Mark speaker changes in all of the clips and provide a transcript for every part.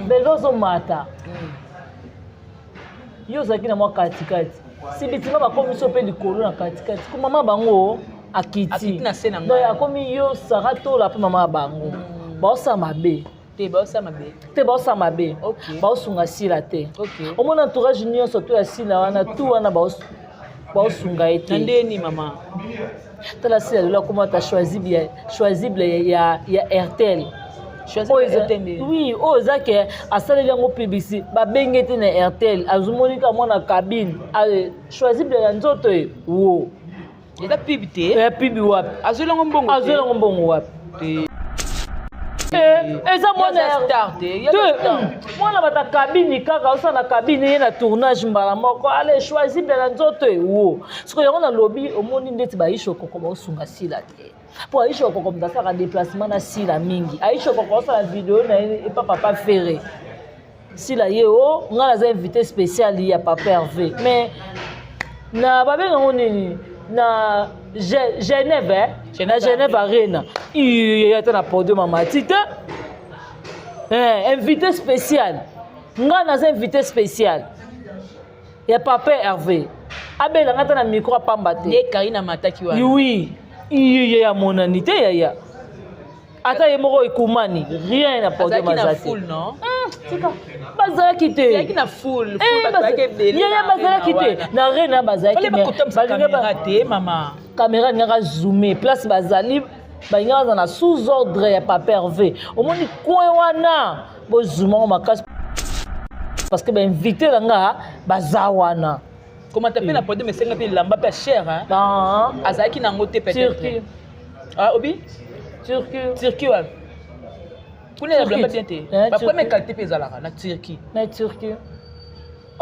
Speaker 1: Bellevue ozomata. Yo ozalaki na mwa katikati, sibitima bakomi so mpe likolo na katikati, ko mama bango akiti.
Speaker 2: Akiti na se na ngai.
Speaker 1: Donc akomi yo Sara Tola mpe mama ya bango baosala mabe.
Speaker 2: Te, baosala mabe.
Speaker 1: Te, baosala mabe. Baosunga Sila te. Omona entourage nyonso to ya Sila wana, tu wana baosunga ye
Speaker 2: Na
Speaker 1: te.
Speaker 2: Ndeni mama.
Speaker 1: Tala Sila lelo akoma ata choisible ya Airtel.
Speaker 2: Choisible
Speaker 1: Oyo
Speaker 2: Airtel nde?
Speaker 1: Oui, oyo eza ke asaleli yango publicité, babenge te na Airtel, azomoni ka mwana cabine. Ale, choisible ya nzoto e wo.
Speaker 2: Eza pub te.
Speaker 1: Ya pub wapi?
Speaker 2: Azwelango mbongo te.
Speaker 1: Azwelango mbongo wapi?
Speaker 2: Te.
Speaker 1: Eza mwana
Speaker 2: Aza star te. Ye
Speaker 1: te.
Speaker 2: aza star.
Speaker 1: Mwana bata cabine kaka osala na cabine ye na tournage mbala moko, ale choisible na nzoto e wo. Sikoyo yango nalobi, omoni ndeti baisha okoko baosunga Sila te, mpo Aisha Okoko moto asalaka déplacement na Sila mingi. Aisha Okoko osala video na ye epa papa Ferre. Sila ye o ngai naza invité spécial ya papa Hervé, mais na babengango nini na Genève, eh? Na Genève Arena ye ata na podium amati te. Invité spécial, ngai naza invité spécial ya papa Hervé, abelanga ata na micro apamba te.
Speaker 2: Nde Karine amataki wana.
Speaker 1: Oui, ye amonani te yaya, ata ye moko ekumani rien na podium.
Speaker 2: Azalaki na
Speaker 1: Aza te.
Speaker 2: foule, non?
Speaker 1: Tika, bazalaki te.
Speaker 2: Ezalaki na foule.
Speaker 1: Eh,
Speaker 2: Foule, bato bayaki ebele.
Speaker 1: Yaya,
Speaker 2: Na
Speaker 1: bazalaki
Speaker 2: arena
Speaker 1: te
Speaker 2: wana.
Speaker 1: na arena, bazalaki.
Speaker 2: Fallait
Speaker 1: Mais
Speaker 2: bakotamisa
Speaker 1: balingi
Speaker 2: caméra te, mama.
Speaker 1: Caméra alingaka zoome place bazali, balingaka baza na sous ordre ya papa Hervé. Omoni coin wana, bozumango makasi parce que bainvité na nga baza wana.
Speaker 2: Komata mpe na podium esenga mpe elamba mpe ya cher, hein?
Speaker 1: Ah,
Speaker 2: Azalaki nango te peut-être.
Speaker 1: Turquie.
Speaker 2: Ah, obi.
Speaker 1: Turquie.
Speaker 2: Turquie wana kuna ya
Speaker 1: Turquie.
Speaker 2: bilamba bien te.
Speaker 1: Eh,
Speaker 2: Bapremière
Speaker 1: Turquie.
Speaker 2: qualité mpe ezalaka na Turquie.
Speaker 1: Na Turquie.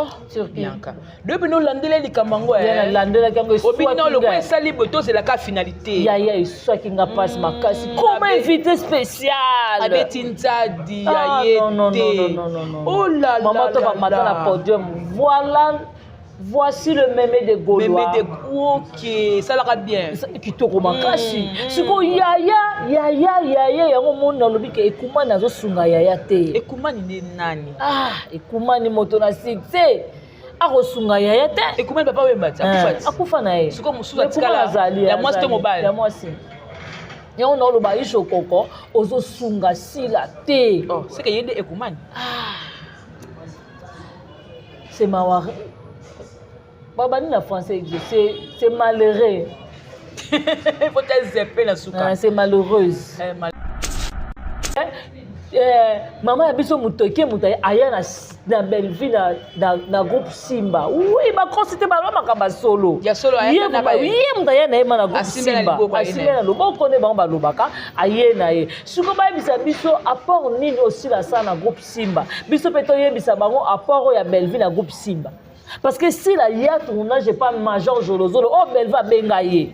Speaker 2: Oh.
Speaker 1: Turquie.
Speaker 2: Bianca, depuis bino olandeli likambo yango.
Speaker 1: Ya, nalandelaki yango.
Speaker 2: Obi
Speaker 1: Eswaki
Speaker 2: non, lokwa
Speaker 1: ngai.
Speaker 2: esali boye, tozelaka finalité.
Speaker 1: Yaya, eswaki nga mpasi makasi comme invité spécial.
Speaker 2: Abeti nzadi.
Speaker 1: Ah,
Speaker 2: Ya ye
Speaker 1: non, non,
Speaker 2: te.
Speaker 1: non, non, non, non.
Speaker 2: Oh là
Speaker 1: Maman
Speaker 2: là
Speaker 1: to
Speaker 2: là
Speaker 1: bamata
Speaker 2: là.
Speaker 1: na podium. Voilà, voici le mémé de Gaulois.
Speaker 2: Mémé de, ok, esalaka bien.
Speaker 1: Kitoko makasi. Sikoyo yaya, yaya, yaya, yango moni nalobi ke ekumani azosunga yaya te.
Speaker 2: Ekumani nde nani?
Speaker 1: Ah, ekumani moto na succès akosunga yaya te.
Speaker 2: Ekumani papa Wemba ti akufa ti.
Speaker 1: Akufa na ye.
Speaker 2: Sikoyo mosusu
Speaker 1: Mais
Speaker 2: atikala
Speaker 1: Ekumani azali.
Speaker 2: ya mwasi to
Speaker 1: Azali.
Speaker 2: mobali?
Speaker 1: Ya mwasi. Yango naoloba, Aisha Okoko ozosunga Sila te.
Speaker 2: Oh, seke ye nde ekumani.
Speaker 1: C'est mawa, babandi na français, c'est malheureux.
Speaker 2: Faut zepe na suka.
Speaker 1: Ah, c'est malheureuse.
Speaker 2: Eh,
Speaker 1: Eh, mama ya biso motoke, moto aya na Bellevue na groupe Simba, oui, bakosi te, baloba makambo ya solo.
Speaker 2: Ya solo, ayaka
Speaker 1: Ye
Speaker 2: na baye.
Speaker 1: Ye moto aya na ye ma na groupe
Speaker 2: Asimbe na
Speaker 1: Simba.
Speaker 2: liboko, aye na
Speaker 1: Asimbe
Speaker 2: ye.
Speaker 1: na loboko nde bango balobaka, aye na ye. Sikoyo bayebisa biso apport nini osila asala na groupe Simba, biso mpe toyebisa bango apport oyo ya Bellevue na groupe Simba, parce que sila ya tournage epa Major Zolozolo oyo Bellevue abenga ye,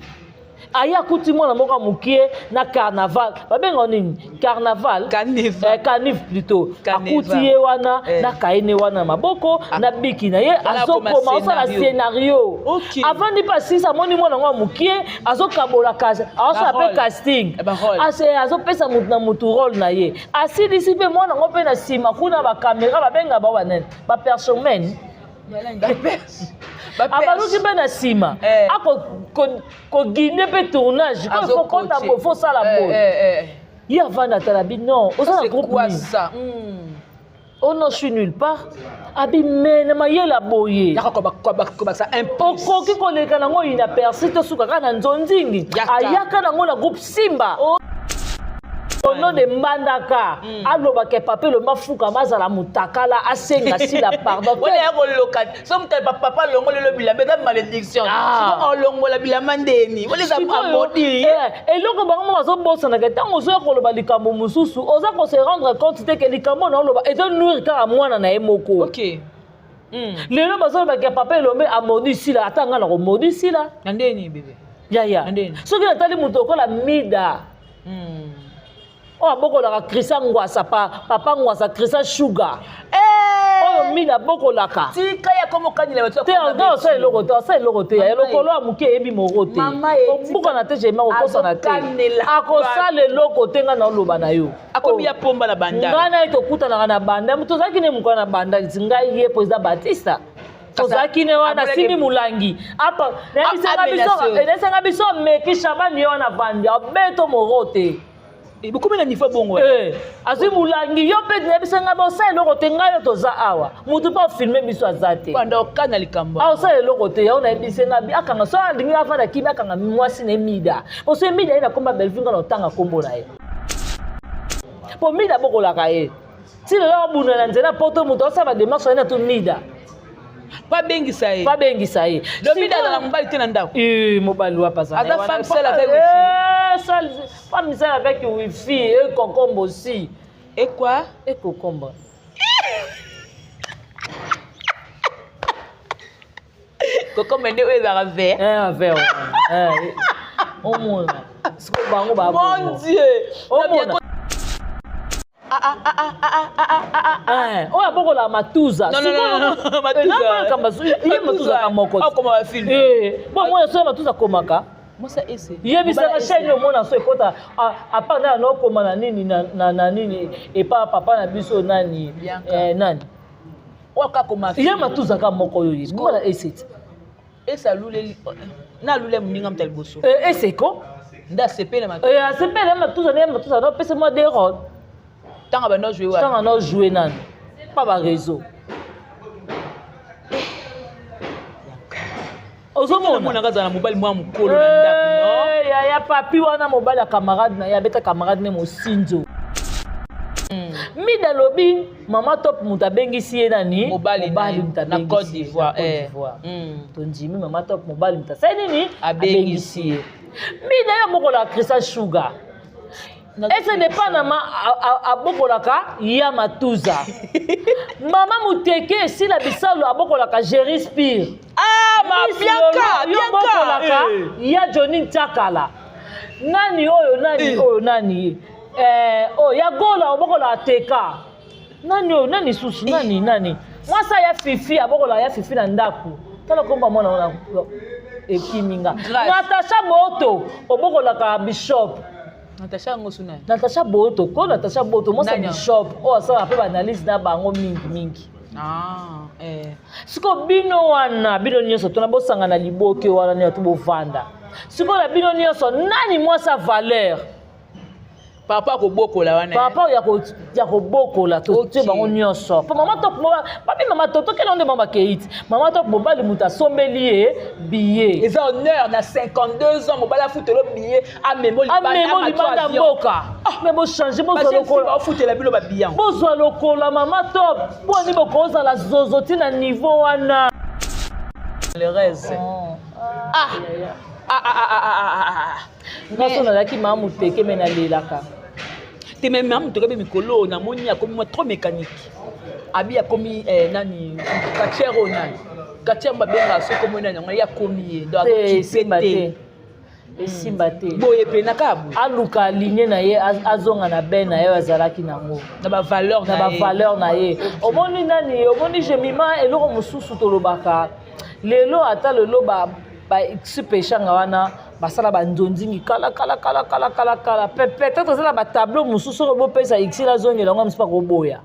Speaker 1: aye akuti mwana moko ya mokie na carnaval, babenga nini, carnaval?
Speaker 2: Carnival.
Speaker 1: Eh, carnive plutôt.
Speaker 2: Carnival.
Speaker 1: Akuti ye wana
Speaker 2: Eh.
Speaker 1: na kaene wana na maboko, na biki na ye.
Speaker 2: Wana
Speaker 1: Azokoma,
Speaker 2: akoma
Speaker 1: osala
Speaker 2: scénario.
Speaker 1: scénario. Avandi mpe asisi, amoni mwana yango ya mokie azokabola, azosala mpe
Speaker 2: Ba rôle.
Speaker 1: casting.
Speaker 2: Eh, ba rôle.
Speaker 1: Azopesa motu na motu rôle na ye. Asilisi mpe mwana yango mpe na nsima kuna, bacaméra, babenga bao banene, bapersomen. Abaluki mpe na nsima,
Speaker 2: Eh.
Speaker 1: akoguide mpe tournage,
Speaker 2: Azo
Speaker 1: kota
Speaker 2: coacher.
Speaker 1: boye, fosala
Speaker 2: Eh,
Speaker 1: boye.
Speaker 2: eh, eh.
Speaker 1: Ye avanda, atala bi non, oza na
Speaker 2: C'est
Speaker 1: groupe
Speaker 2: quoi
Speaker 1: nini?
Speaker 2: ça?
Speaker 1: Oh non, je suis nulle part. Abi me na mayela boye.
Speaker 2: Yaka kobakisa un plus.
Speaker 1: Okoki koleka nango inaperçu te, suka kaka na nzonzingi.
Speaker 2: Yaka.
Speaker 1: Ayaka nango na groupe Simba au nom de Mbandaka. Alobaka papa elomba afukama, azala motakala, asenga Sila pardon.
Speaker 2: Wana ya koloka so moto papa alongoli lo bilamba, eza malédiction.
Speaker 1: Ah.
Speaker 2: Siko olongola bilamba ndeni wana eza
Speaker 1: Sikoyo,
Speaker 2: amodi.
Speaker 1: Eloko bango mo bazobosanaka, ntango ozoya koloba likambo mosusu, oza kose rendre compte te ke likambo na oloba ezonuire kaka mwana na ye moko. Lelo bazolobaka papa Elombe amodi Sila, ata ngai na komodi Sila.
Speaker 2: Na ndeni, bebe?
Speaker 1: Yaya,
Speaker 2: Na ndeni?
Speaker 1: soki natali moto okola Mida oyo abokolaka Christian Ngwasa, papa Ngwasa, Christian Sugar oyo. Oyo mina abokolaka.
Speaker 2: Tika ya komokanela bato.
Speaker 1: Te, osala eloko te, osala eloko te. Ya lokolo ya moke eyebi moro te. Obukana te, Jemima akokosana te. Akosala eloko te, ngai naoloba na yo.
Speaker 2: Akomi ya pomba na banda.
Speaker 1: Ngai na ye tokutanaka na banda. Moto ozalaki ne mokolo na banda, ngai ye président Batista. Tozalaki ne wana, asimbi molangi. Apa, nayebisanga biso meki Shabani ye wana vandi, abeto moro te.
Speaker 2: Bokomi na niveau bongo.
Speaker 1: Eh, azwi molangi yo mpe nayebisa ngai bosala eloko te, ngai yo toza awa motu mpe ofilme biso aza te.
Speaker 2: Banda okana likambo.
Speaker 1: Osala eloko te, yango nayebisi ngai akanga so alingi avanda kimi akanga mwasi na ye Mida. Poso ye Mida ye na komba Bellevue ngai na otanga kombo na ye. Po Mida abokolaka ye. Ti lelo abunda na nzela poto moto asala ba démarche na ye na to Mida.
Speaker 2: Pa bengisa ye.
Speaker 1: Pa bengisa ye.
Speaker 2: Donc Mida azala mobali te na ndako.
Speaker 1: Eh, mobali wapi azala?
Speaker 2: Aza femme seule avec wifi.
Speaker 1: Eh, seule, femme seule avec wifi et concombre aussi.
Speaker 2: Et quoi?
Speaker 1: Et concombre.
Speaker 2: Concombre nde oyo ezalaka vert.
Speaker 1: Eh, vert. Eh, omona. Siko bango ba.
Speaker 2: Mon Dieu.
Speaker 1: Omona. Oyo abokolaka matuza ye matuzaka moko bomona soki matuza akomaka yebisaka chaine omona so ekota apart nana naokoma na nini na nini epa papa na biso nani nani ye matuzaka moko oyo ye mona eseti
Speaker 2: nalule moninga moto ya liboso
Speaker 1: eseko
Speaker 2: nde asepele matuza
Speaker 1: asepele matuza nde matuza nopesa mwa de role
Speaker 2: ntango banda ojouer
Speaker 1: wapi? Ntango banda ojouer nani? Pa ba réseau. Ozomona
Speaker 2: mona kazala na mobali mwa mokolo na ndako, non?
Speaker 1: Ya ya papi wana mobali ya camarade na ye abeta camarade ne mosinzo. Mida lobi mama top moto abengisi ye nani?
Speaker 2: Mobali
Speaker 1: moto
Speaker 2: na Côte d'Ivoire.
Speaker 1: Côte d'Ivoire. Tondimi mama top mobali moto asali nini? Abengisi ye. Mida ye mokola Christian Sugar. Ese ne Panama abokolaka ya matuza. Mama Muteke esila bisalo abokolaka Jerry Spear.
Speaker 2: Ah, ma Bianca,
Speaker 1: yo bokolaka ya Johnny Ntakala. Nani oyo nani oyo nani? Eh, oh ya Gola obokolaka Teka. Nani oyo nani susu nani nani? Mwasa ya Fifi abokolaka ya Fifi na ndako. Tala komba mwana wana ekiminga. Natasha Boto obokolaka Bishop.
Speaker 2: Natasha yango suna.
Speaker 1: Natasha Boto, ko Natasha Boto, mwasa Bishop oyo asala pe ba analyse na bango mingi mingi.
Speaker 2: Ah, eh.
Speaker 1: Siko bino wana, bino nyonso tona bosanga na liboke wana nyonso bovanda. Siko na bino nyonso nani mwasa valeur?
Speaker 2: Papa kobokola wana.
Speaker 1: Papa ya kobokola to tie bango nyonso. Po mama top papi mama top tokende nde mama keiti. Mama top mobali moto asombeli ye billet.
Speaker 2: Eza honneur na 52 ans mobali afutelo billet amemo
Speaker 1: libanda mboka. Mais bo changer bozwa lokola.
Speaker 2: Ofutela bino ba billet.
Speaker 1: Bozwa lokola mama top. Boni bokozala zozo ti na niveau wana.
Speaker 2: Le reste. Ah. Ah ah ah ah ah.
Speaker 1: Nga so nazalaki mama Muteke me nalelaka.
Speaker 2: Te me mama Muteke be mikolo namoni akomi mwa trop mécanique. Abi akomi nani quartier oyo nani. Quartier babenga soki omoni nani yango ye akomi ye. Donc
Speaker 1: esimba te. Esimba te.
Speaker 2: Boye pe na kabu.
Speaker 1: Aluka ligne na ye azonga na ben na ye azalaki nango.
Speaker 2: Na ba valeur
Speaker 1: na ba valeur na ye. Omoni nani, omoni Jemima eloko mosusu tolobaka. Lelo ata lelo ba supeshanga wana basala ba nzonzingi kala kala kala kala kala kala. Peut-être eza na ba tableau mosusu oyo bopesa X la zongela yango mosusu bakoboya.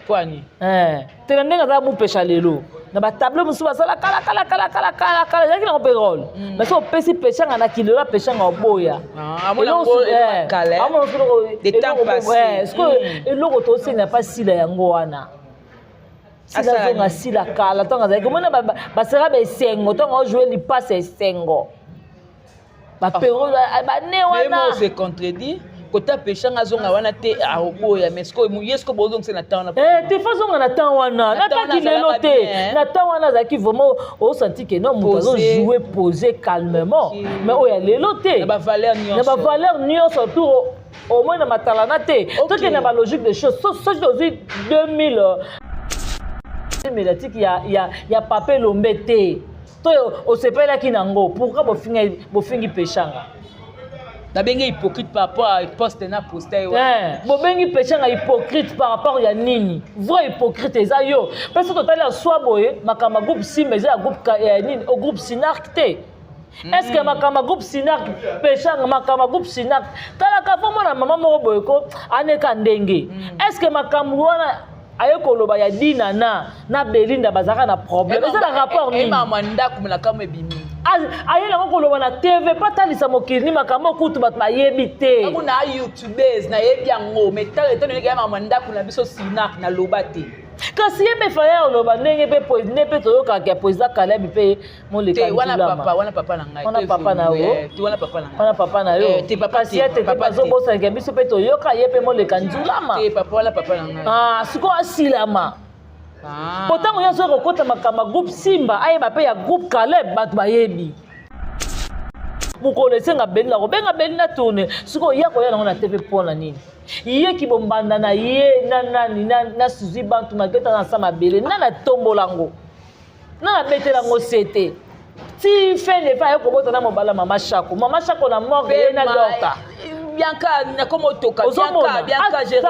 Speaker 2: Kwani?
Speaker 1: Tena ndenge aza mopesha lelo. Na ba tableau mosusu basala kala kala kala kala kala kala ezalaki nango mpe rôle. Mais soki opesi peshanga na kilelo peshanga oboya. Eloko tosenga pa sila yango wana. Sila zonga sila kala ntango azalaki omona basala ba esengo ntango ajoue lipasa esengo. Bapero bane wana.
Speaker 2: Mais se contredit. Kota peshanga zonga wana te aoboya mais siko yesko bozongisa na temps wana.
Speaker 1: Te fa zonga na temps wana. Na taki lelo te. Na temps wana azalaki vraiment osenti que non moto azo jouer poser calmement. Mais oyo ya lelo te.
Speaker 2: Na ba valeur nyonso.
Speaker 1: Na ba valeur nyonso tout au moins na matalana te. Toke na ba logique de choses. Soki tozwi 2000 médiatique ya Papa Lombe te. To osepelaki nango pourquoi bofingi peshanga?
Speaker 2: Nabengi hypocrite par rapport à poste na poste ye wana.
Speaker 1: Eh, bobengi peshanga hypocrite par rapport ya nini? Vrai hypocrite eza yo. Mpe soki totali ya swa boye, makambo ya groupe Simba eza ya groupe ya nini? Au groupe Sinark te. Est-ce que makambo ya groupe Sinark, peshanga makambo ya groupe Sinark, talaka fo mona mama moko boye ko aneka ndenge. Est-ce que makambo wana aye koloba ya Dina na Belinda bazalaka na problème, eza na rapport nini?
Speaker 2: Mama ndako makambo ebimi.
Speaker 1: Aye nango koloba na TV mpo atalisa mokili ni makambo kutu bato bayebi te.
Speaker 2: Yango na youtubers nayebi yango, mais tala etano ndenge ya mama ndako na biso Sinark naloba te.
Speaker 1: Kasi ye mpe faya oloba ndenge mpe nde mpe toyokaka ya président Caleb mpe moleka
Speaker 2: wana papa, wana papa na ngai,
Speaker 1: wana papa na yo,
Speaker 2: te wana papa na ngai,
Speaker 1: wana papa na yo
Speaker 2: te papa.
Speaker 1: Kasi ye te bazobosanaka biso mpe toyoka ye mpe moleka nzulama.
Speaker 2: Te papa, wana papa na ngai.
Speaker 1: Ah, sikoyo asilama po ntango nyonso okokota makambo ya groupe Simba, ayeba mpe ya groupe Caleb bato bayebi. Mokolo esenga Belinda kobenga Belinda tourne, sikoyo ya koya nango na TV mpona nini? Ye kibombanda na ye na nani na Suzi Bantu Mageta na sa mabele nani atombola yango, nani abetela yango sete ti fin de fin aye kobota na mobala mama Shako, mama Shako na morgue ye na Dorta.
Speaker 2: Bianca, nakoma otoka.
Speaker 1: Ozomona
Speaker 2: Bianca, je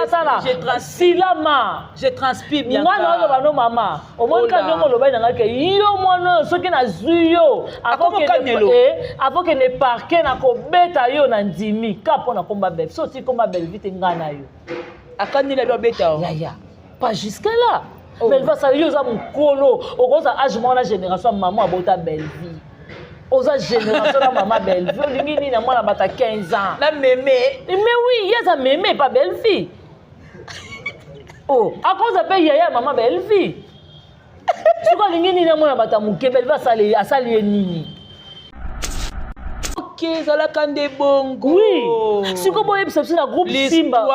Speaker 1: silama.
Speaker 2: Je transpire, Bianca.
Speaker 1: Nga na oloba no mama, omoni ka ndenge olobaki na ngai ke yo mwana oyo soki nazwi yo avokende parquet na kobeta yo na ndimi ka mpo na komba Belle. So oti komba Belle te, ngai na yo.
Speaker 2: Akaneli abi abeta.
Speaker 1: Yaya, pas jusque là. Oh. Belle asala yo oza mokolo, okoza age moko na génération ya mama abota Bellevie, oza génération na mama Bellevie, olingi nini na mwana bata 15 ans?
Speaker 2: Na meme.
Speaker 1: Mais oui, ye aza meme pa Bellevie. Oh, akoza mpe yaya ya mama Bellevie. Soki alingi nini amona bato ya moke, Bellevie asali ye nini?
Speaker 2: Ok, ezalaka nde bongo.
Speaker 1: Oui, sikoyo boyebisa biso na groupe Simba,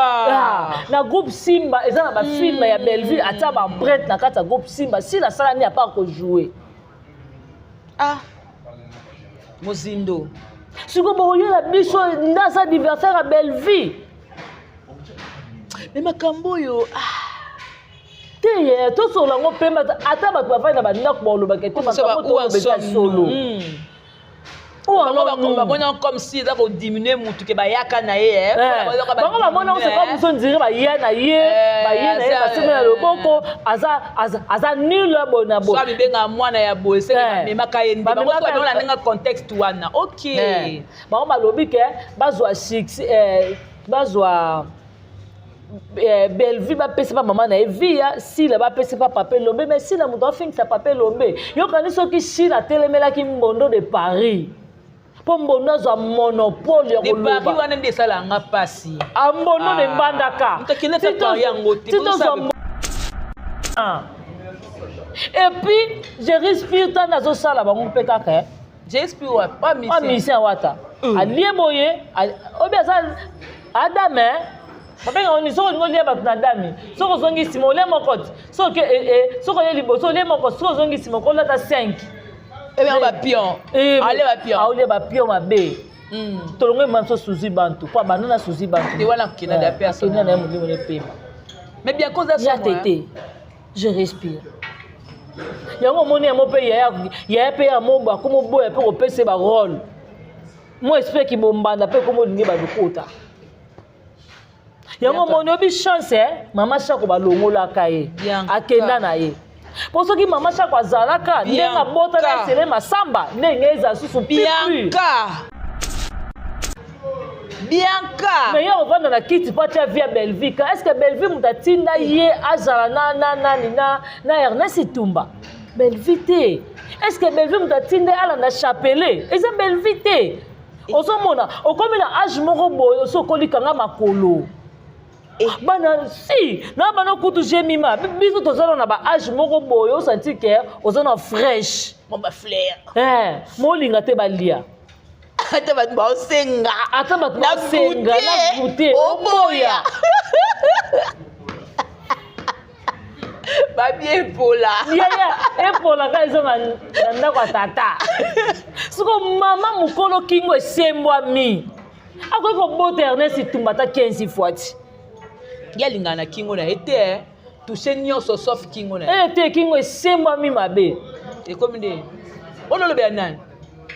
Speaker 1: na groupe Simba eza na bafilme ya Bellevue atia baempreinte na kati ya groupe Simba. Sila asala nini apart kojouer?
Speaker 2: Ah, mozindo.
Speaker 1: Sikoyo bokoyela biso nde aza adversaire ya Bellevue.
Speaker 2: Me makambo oyo
Speaker 1: te ye tosola yango pembe, ata bato bafandi na bandako balobaka te makambo tolobeta solo.
Speaker 2: Bamoni comme si eza kodiminue mutu ke bayaka na ye.
Speaker 1: Bango bamoni yango, c'est comme so ndire baya na ye, baye na ye, basimi na loboko, aza nul boye na boye.
Speaker 2: So abibenga mwana ya boye, seke bamemaka ye nde bango na ndenge contexte wana. Ok,
Speaker 1: bango balobi ke bazwa succès, bazwa Bellevue, bapesi pa mama na ye via Sila, bapesi pa papa Elombe. Mais Sila moto afingisa papa Elombe, yokani soki Sila atelemelaki Mbondo de Paris mpo Mbondo azwa monopole ya
Speaker 2: koloba wana nde esalanga mpasi.
Speaker 1: Mbondo de Mbandaka.
Speaker 2: Yango te.
Speaker 1: Et puis je respire ntango nazosala bango mpe kaka.
Speaker 2: J'espère wa
Speaker 1: pa musicien wata alie boye obi aza adame babenga oni. Soki olingi olia bato na dami, soki ozongi nsima olia moko te, soki soki oye liboso olie moko, soki ozongi nsima okolata 5.
Speaker 2: Ebenga bapion, ale bapion.
Speaker 1: Aolia bapion mabe. Tolongo ema biso Suzi Bantu mpo abanda na Suzi Bantu.
Speaker 2: Te wana kokenda da pe.
Speaker 1: Akenda na ye, molimo epema.
Speaker 2: Mais bien koza.
Speaker 1: Ya tete, je respire. Yango omoni yango mpe yaya, yaya mpe ya mobo akoma oboya mpe kopesa ye barole mo esprit kibombanda mpe ekoma olingi balokota yango. Omoni oyebi chance mama Shako balongolaka ye, akenda na ye, mpo soki mama Shako azalaka ndenge abotana esele masamba ndenge eza susu.
Speaker 2: Bianca, Bianca.
Speaker 1: Mais ye ovanda na kiti mpo atia vie ya Bellevue ka. Est ce que Bellevue moto atinda ye azala na na nani na Ernest Tumba? Bellevue te. Est ce que Bellevue moto atinda ye alanda chapelet? Eza Bellevue te. Ozomona okomi na age moko boye, osi okolikanga makolo bana si na bana kutu jemima. Biso toza na ba age moko boye, osanti ke oza na fraîche.
Speaker 2: Mo bafleur.
Speaker 1: Molinga te balia.
Speaker 2: Ata bato baosenga.
Speaker 1: Ata bato baosenga na goûter.
Speaker 2: Oboya babi epola.
Speaker 1: Yaya, epolaka eza na ndako ya tata. Siko mama mokolo kingo esembwami, akoki kobota Ernest Tumba ata 15 fois ti.
Speaker 2: Ye alingaka na kingo na ye te, touche nyonso sauf kingo na
Speaker 1: ye. Te, kingo esembwami mabe.
Speaker 2: Ekomi nde oyo olobela nani?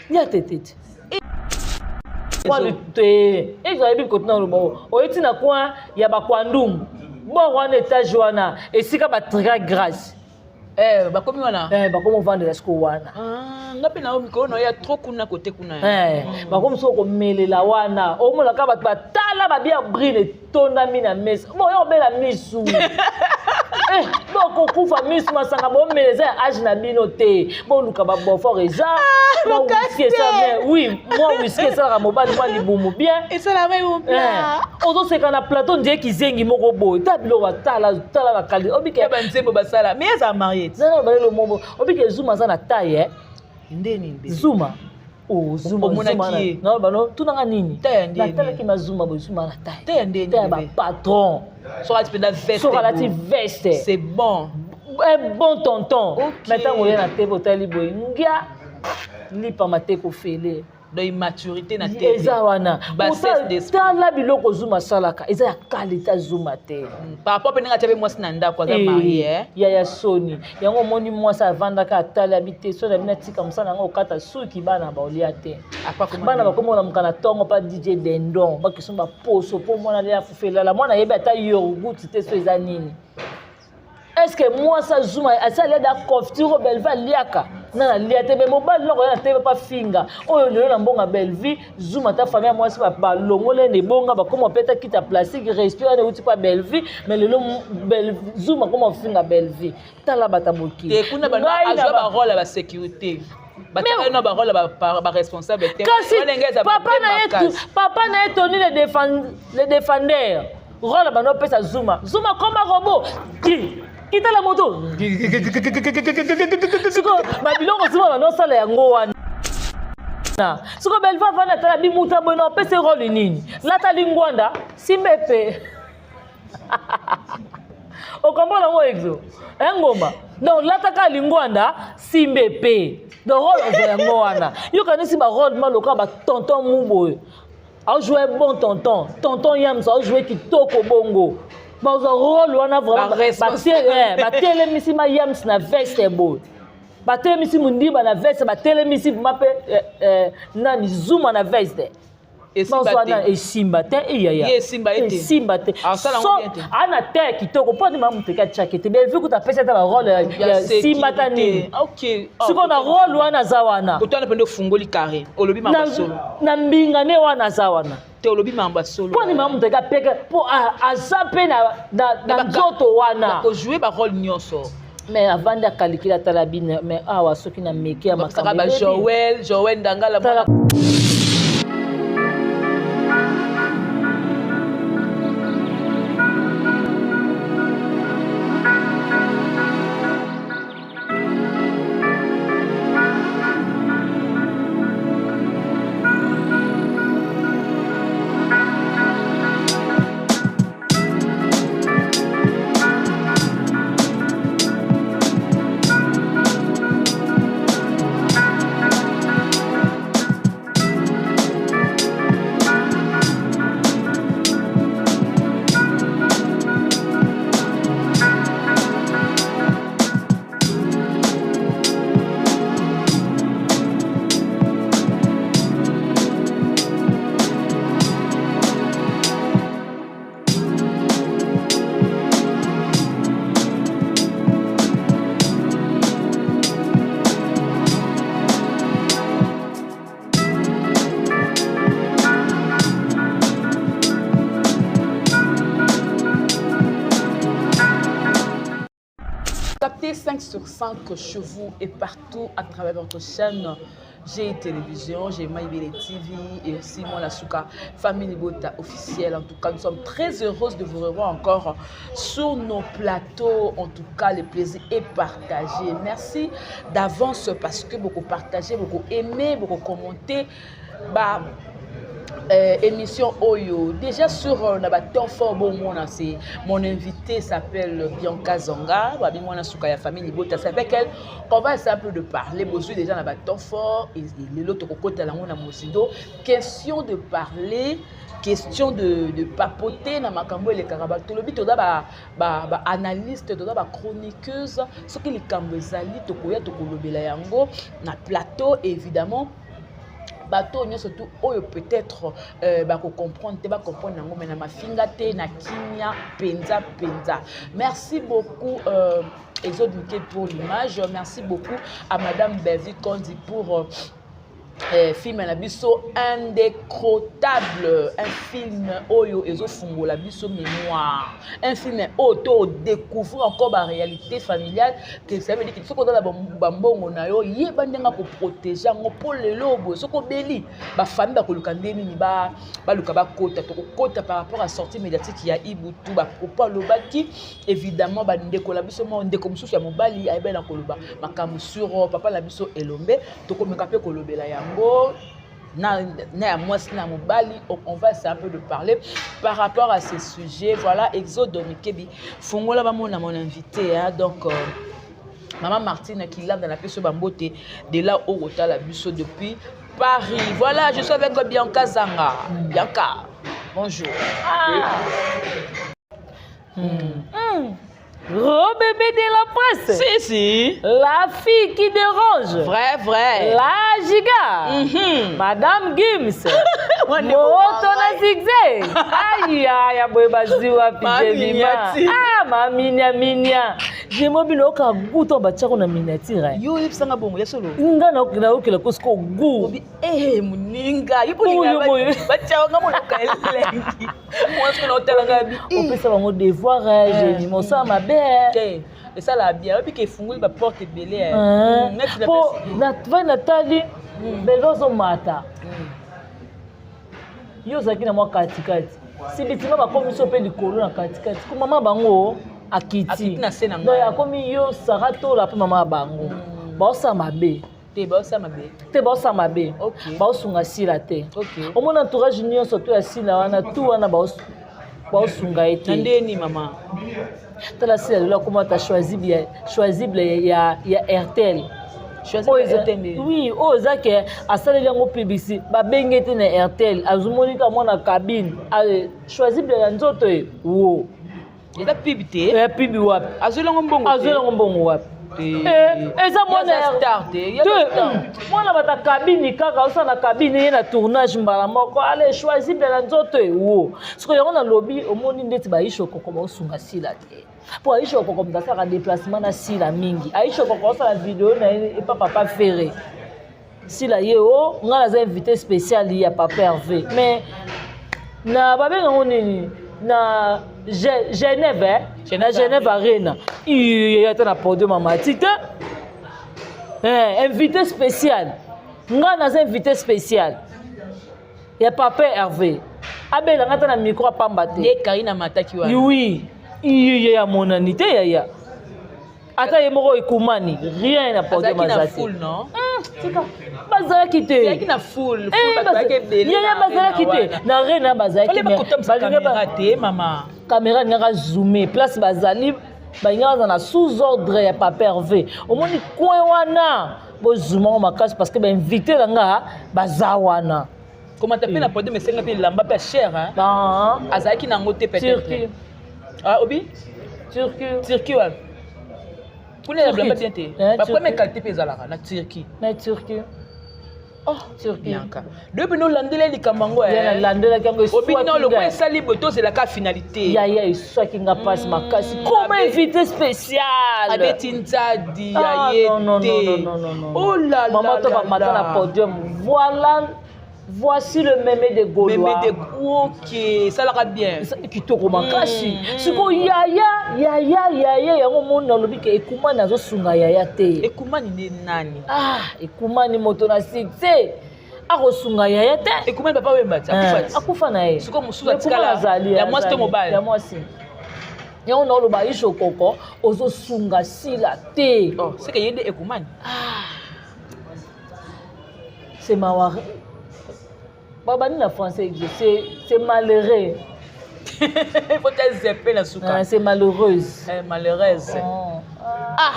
Speaker 1: Ya tete te. Coin te ezo ayebi kote na oloba oye ti na coin ya bakwandungu bord wana etage wana esika batrika grace.
Speaker 2: Eh, bakomi wana.
Speaker 1: Eh, bakomi ovandela sikoyo wana.
Speaker 2: Ah, nga mpe na mikolo na ya trop kuna kote kuna.
Speaker 1: Eh, bakomi sikoyo komelela wana, omona kaka bato batala babia brine etondami na mesa, boya obela misu. Eh, bokokufa misu, masanga bomela eza ya age na bino te, boluka babofort eza mwa whisky esala, oui, mwa whisky esalaka mobali mwa libumu bien.
Speaker 2: Esalaka libumu bien.
Speaker 1: Eh, ozoseka na plateau ndie kizengi moko boye, ta biloko batala tala bakali obike
Speaker 2: ya banzembo basala, mais aza marié.
Speaker 1: Nana balelo mobo obike Zuma aza na taille eh.
Speaker 2: Ndeni mbe
Speaker 1: Zuma. Oh, Zuma.
Speaker 2: Omonaki ye?
Speaker 1: Non, bano tunanga nini?
Speaker 2: Taille ya ndeni?
Speaker 1: Natalaki ma Zuma boye, Zuma na taille.
Speaker 2: Taille ya ndeni,
Speaker 1: Taille ya
Speaker 2: bébé?
Speaker 1: ba patron.
Speaker 2: Soki alati mpenza veste.
Speaker 1: Soki alati veste.
Speaker 2: C'est bon.
Speaker 1: Un bon tonton.
Speaker 2: Ok.
Speaker 1: Mais ntango oye na tebe otali boye ngia lipama te kofele.
Speaker 2: Donc immaturité na tete.
Speaker 1: Eza wana.
Speaker 2: Bassesse d'esprit.
Speaker 1: Tala biloko Zuma asalaka eza ya qualité Zuma te.
Speaker 2: Par rapport mpe ndenge atia mpe mwasi na ndako aza
Speaker 1: Eh,
Speaker 2: marié eh.
Speaker 1: ya ya soni yango omoni mwasi avandaka atali abi te soni abi natika mosala yango okata suki bana baolia te.
Speaker 2: Apa koma
Speaker 1: bana
Speaker 2: nini?
Speaker 1: bakoma olamuka na ntongo mpa DJ Dendon bakeso baposo mpo mwana alia fufelala mwana ayebi ata yogourt te so eza nini. Est ce que mwasi azuma asi alia da confiture oyo Bellevue aliaka na nalia te, me mobali nako ya na te pa finga oyo lelo na mbongo ya Bellevue Zuma ta famille ya mwasi balongole na ebonga bakoma mpe ta kita plastique respire wana euti pa Bellevue, mais lelo Zuma akoma finga Bellevue tala bata mokili.
Speaker 2: Te kuna bano
Speaker 1: Ngai na
Speaker 2: azwa barole ya basécurité, batiaka na barole ya baresponsable te.
Speaker 1: Kasi
Speaker 2: Wana ndenge eza
Speaker 1: papa
Speaker 2: mabe
Speaker 1: na ye
Speaker 2: makasi.
Speaker 1: Papa na ye Tony le défendeur role bando opesa Zuma, Zuma koma robot ki kitala moto sikoyo babiloko Zuma bando osala yango wana. Sikoyo Bellevue avandi atala bimuta boye na opesa ye role nini, lata lingwanda simba epe okomprendre yango exo engoma donc lataka lingwanda simba epe donc role ozwa yango wana. Yokanisi barole ma lokola batonton mu boye ajoue bon tonton, tonton yams ajoue kitoko bongo bazwa role wana vraiment.
Speaker 2: Ba responsable.
Speaker 1: Batelemisi ma yams na veste boye, batelemisi mundiba na veste, batelemisi ma mpe nani Zuma na veste.
Speaker 2: Esimba
Speaker 1: bazwa
Speaker 2: te.
Speaker 1: na esimba te eyaya.
Speaker 2: Ye esimba ye te.
Speaker 1: Esimba te.
Speaker 2: Asala yango bien te.
Speaker 1: Ana te ya kitoko mpo andima moteki atiaki te Bellevue kuta apesi ata barole ya simba ta nini.
Speaker 2: Ok. Ah,
Speaker 1: sikoyo na role wana aza wana.
Speaker 2: Koto wana mpenza ofungoli carré olobi mambo ya solo.
Speaker 1: Na mbinga ne wana aza wana.
Speaker 2: Te olobi mambo ya solo.
Speaker 1: Mpo andima moteki apeke mpo aza mpe na nzoto wana.
Speaker 2: Kojoue barole nyonso.
Speaker 1: Mais avandi akalikili atala bino, mais awa soki na meke ya
Speaker 2: Bakosaka
Speaker 1: makambo
Speaker 2: ba
Speaker 1: ebebi.
Speaker 2: Joel Joel Ndangala.
Speaker 1: Tala.
Speaker 2: Captez 5 sur 5 chez vous et partout à travers votre chaîne G Télévision, G Maïbele TV et aussi moi la Souka Famille Bota officielle. En tout cas, nous sommes très heureuses de vous revoir encore sur nos plateaux. En tout cas, le plaisir est partagé. Merci d'avance parce que beaucoup partagé, beaucoup aimé, beaucoup commenté. Bah, émission Oyo. Déjà sur na ba temps fort bon moi c'est mon invité s'appelle Bianca Zanga, babi mwana suka ya famille Libota, c'est avec elle qu'on va essayer un peu de parler. Bozui déjà na ba temps fort et lelo toko kota lango na mosindo. Question de parler, question de papoter na makambo ele karaba. Tolobi toza ba analyste, toza ba chroniqueuse, soki likambo ezali tokoya tokolobela yango na plateau évidemment. Bato nyonso tu oyo peut-être bakocomprendre te, bacomprendre yango, mais na mafinga te, na kimia mpenza mpenza. Merci beaucoup Exode Mike pour l'image. Merci beaucoup à Madame Belvi Kondi pour film na biso Indécrottable, un film oyo ezofungola biso mémoire, un film oyo to découvrir encore baréalité familiale, que ça veut dire que soki ozala bambongo na yo, yeba ndenge akoprotéger yango, mpo lelo boye soki obeli, bafamille bakoluka nde nini, baluka bakota. Tokokota par rapport à sortie médiatique ya Ibutu, bapropos alobaki. Évidemment, bandeko na biso mo, ndeko mosusu ya mobali ayebani na koloba makambo sur papa na biso Elombe. Tokomeka mpe kolobela yango na ya mwasi na mobali. On va essayer un peu de parler par rapport à ce sujet. Voilà, Exode Mikebi, fongola bamona mon invité, hein. Donc Maman Martine Kilanda na biso bambote de là oyo kotala biso depuis Paris. Voilà, je suis avec Bianca Zanga. Bianca, bonjour.
Speaker 1: Ah. Gros bébé de la presse.
Speaker 2: Si, si.
Speaker 1: La fille qui dérange.
Speaker 2: Vrai, vrai.
Speaker 1: La giga. Madame Gims. Moto na zigzag. Aya, ya boye bazwi wapi? Jemima. Ah, maminia minia. Jemo bino oka goût to batiako na miniature.
Speaker 2: Yo yebisanga bongo ya solo.
Speaker 1: Nga na okela ko siko goût.
Speaker 2: Eh, moninga, yo bolinga batiaka moloka elengi. Mwasi na otalanga bi.
Speaker 1: Opesa bango devoir, Jemima, osala mabe.
Speaker 2: Te, esala bien, oyebi ke efungoli baporte ebele.
Speaker 1: Po vai natali Belva ozomata, yo ozalaki na mwa katikati, sibitima bakomi so mpe likolo na katikati, ko mama bango akiti, akomi yo Sara Tola mpe mama ya bango baosala mabe.
Speaker 2: Te, baosala mabe.
Speaker 1: Te, baosala mabe, baosunga Sila te. Omona entourage nyonso to ya Sila wana, tu wana baosunga ye te.
Speaker 2: Na ndeni, mama?
Speaker 1: Tala Sila lelo akoma ata choisible ya Airtel. Oui, oyo eza ke asaleli yango publicité, babenge te na Airtel, azomoni ka mwana cabine choisible ya nzoto ye wo.
Speaker 2: Eza pub te.
Speaker 1: Ya pub wapi?
Speaker 2: Azwelango mbongo.
Speaker 1: Azwelango mbongo wapi? Eza mwana mwana bata cabine kaka, osala na cabine ye na tournage mbala moko, ale choisible na nzoto ewo. Sikoyo yango nalobi, omoni ndeti baisha okoko baosunga Sila te, mpo Aisha Okoko moto asalaka déplacement na Sila mingi. Aisha Okoko osala video na ye epa papa Ferre. Sila ye o ngai naza invité spécial ya papa Hervé, mais na babengango nini, na Genève, eh? Na Genève Arena, ata na podium amati te. Invité spécial, ngai naza invité spécial ya papa Hervé, abelanga ata na micro apamba te.
Speaker 2: Nde Karina mataki wana.
Speaker 1: Oui, ye amonani te, yaya, ata ye moko ekumani rien na podium aza
Speaker 2: te.
Speaker 1: Tika, bazalaki te.
Speaker 2: Na foule.
Speaker 1: Yaya, bazalaki te na Arena, bazalaki.
Speaker 2: Te, mama.
Speaker 1: Caméra alingaka zoome place bazali, balingaka baza na sous ordre ya papa Hervé. Omoni coin wana, bozumango makasi parce que bainvité na nga baza wana.
Speaker 2: Komata mpe na podium esenga mpe elamba mpe ya cher, azalaki nango te peut-être. Obi?
Speaker 1: Turquie.
Speaker 2: Turquie wana kuna ya bilamba bien te, bapremière qualité mpe ezalaka na Turquie.
Speaker 1: Na Turquie.
Speaker 2: Oh, Bianca, lobi nolandela likambo yango.
Speaker 1: Nalandelaki yango.
Speaker 2: Obi no lokwa esali boye, tozelaka finalité.
Speaker 1: Yaya, eswaki nga mpasi makasi comme invité spécial.
Speaker 2: Abeti nzadi ya ye te.
Speaker 1: Oh là. Mama to bamata na podium, voilà, voici le mémé de Gaulois.
Speaker 2: Mémé de, ok, esalaka bien.
Speaker 1: Kitoko makasi. Sikoyo yaya, yaya, yaya, yango moni nalobi ke ekumani azosunga yaya te.
Speaker 2: Ekumani nde nani?
Speaker 1: Ah, ekumani moto na succès akosunga yaya te.
Speaker 2: Ekumani papa Wemba ti akufa ti.
Speaker 1: Akufa na ye.
Speaker 2: Sikoyo mosusu atikala ya mwasi to mobali?
Speaker 1: Ya mwasi. Yango naoloba, Aisha Okoko ozosunga Sila te.
Speaker 2: Oh, seke ye nde ekumani.
Speaker 1: Ah. C'est mawa, babandi na français, c'est malheureux.
Speaker 2: Faut zepe na suka.
Speaker 1: Ah, c'est malheureuse.
Speaker 2: Eh, malheureuse.
Speaker 1: Oh.
Speaker 2: Ah.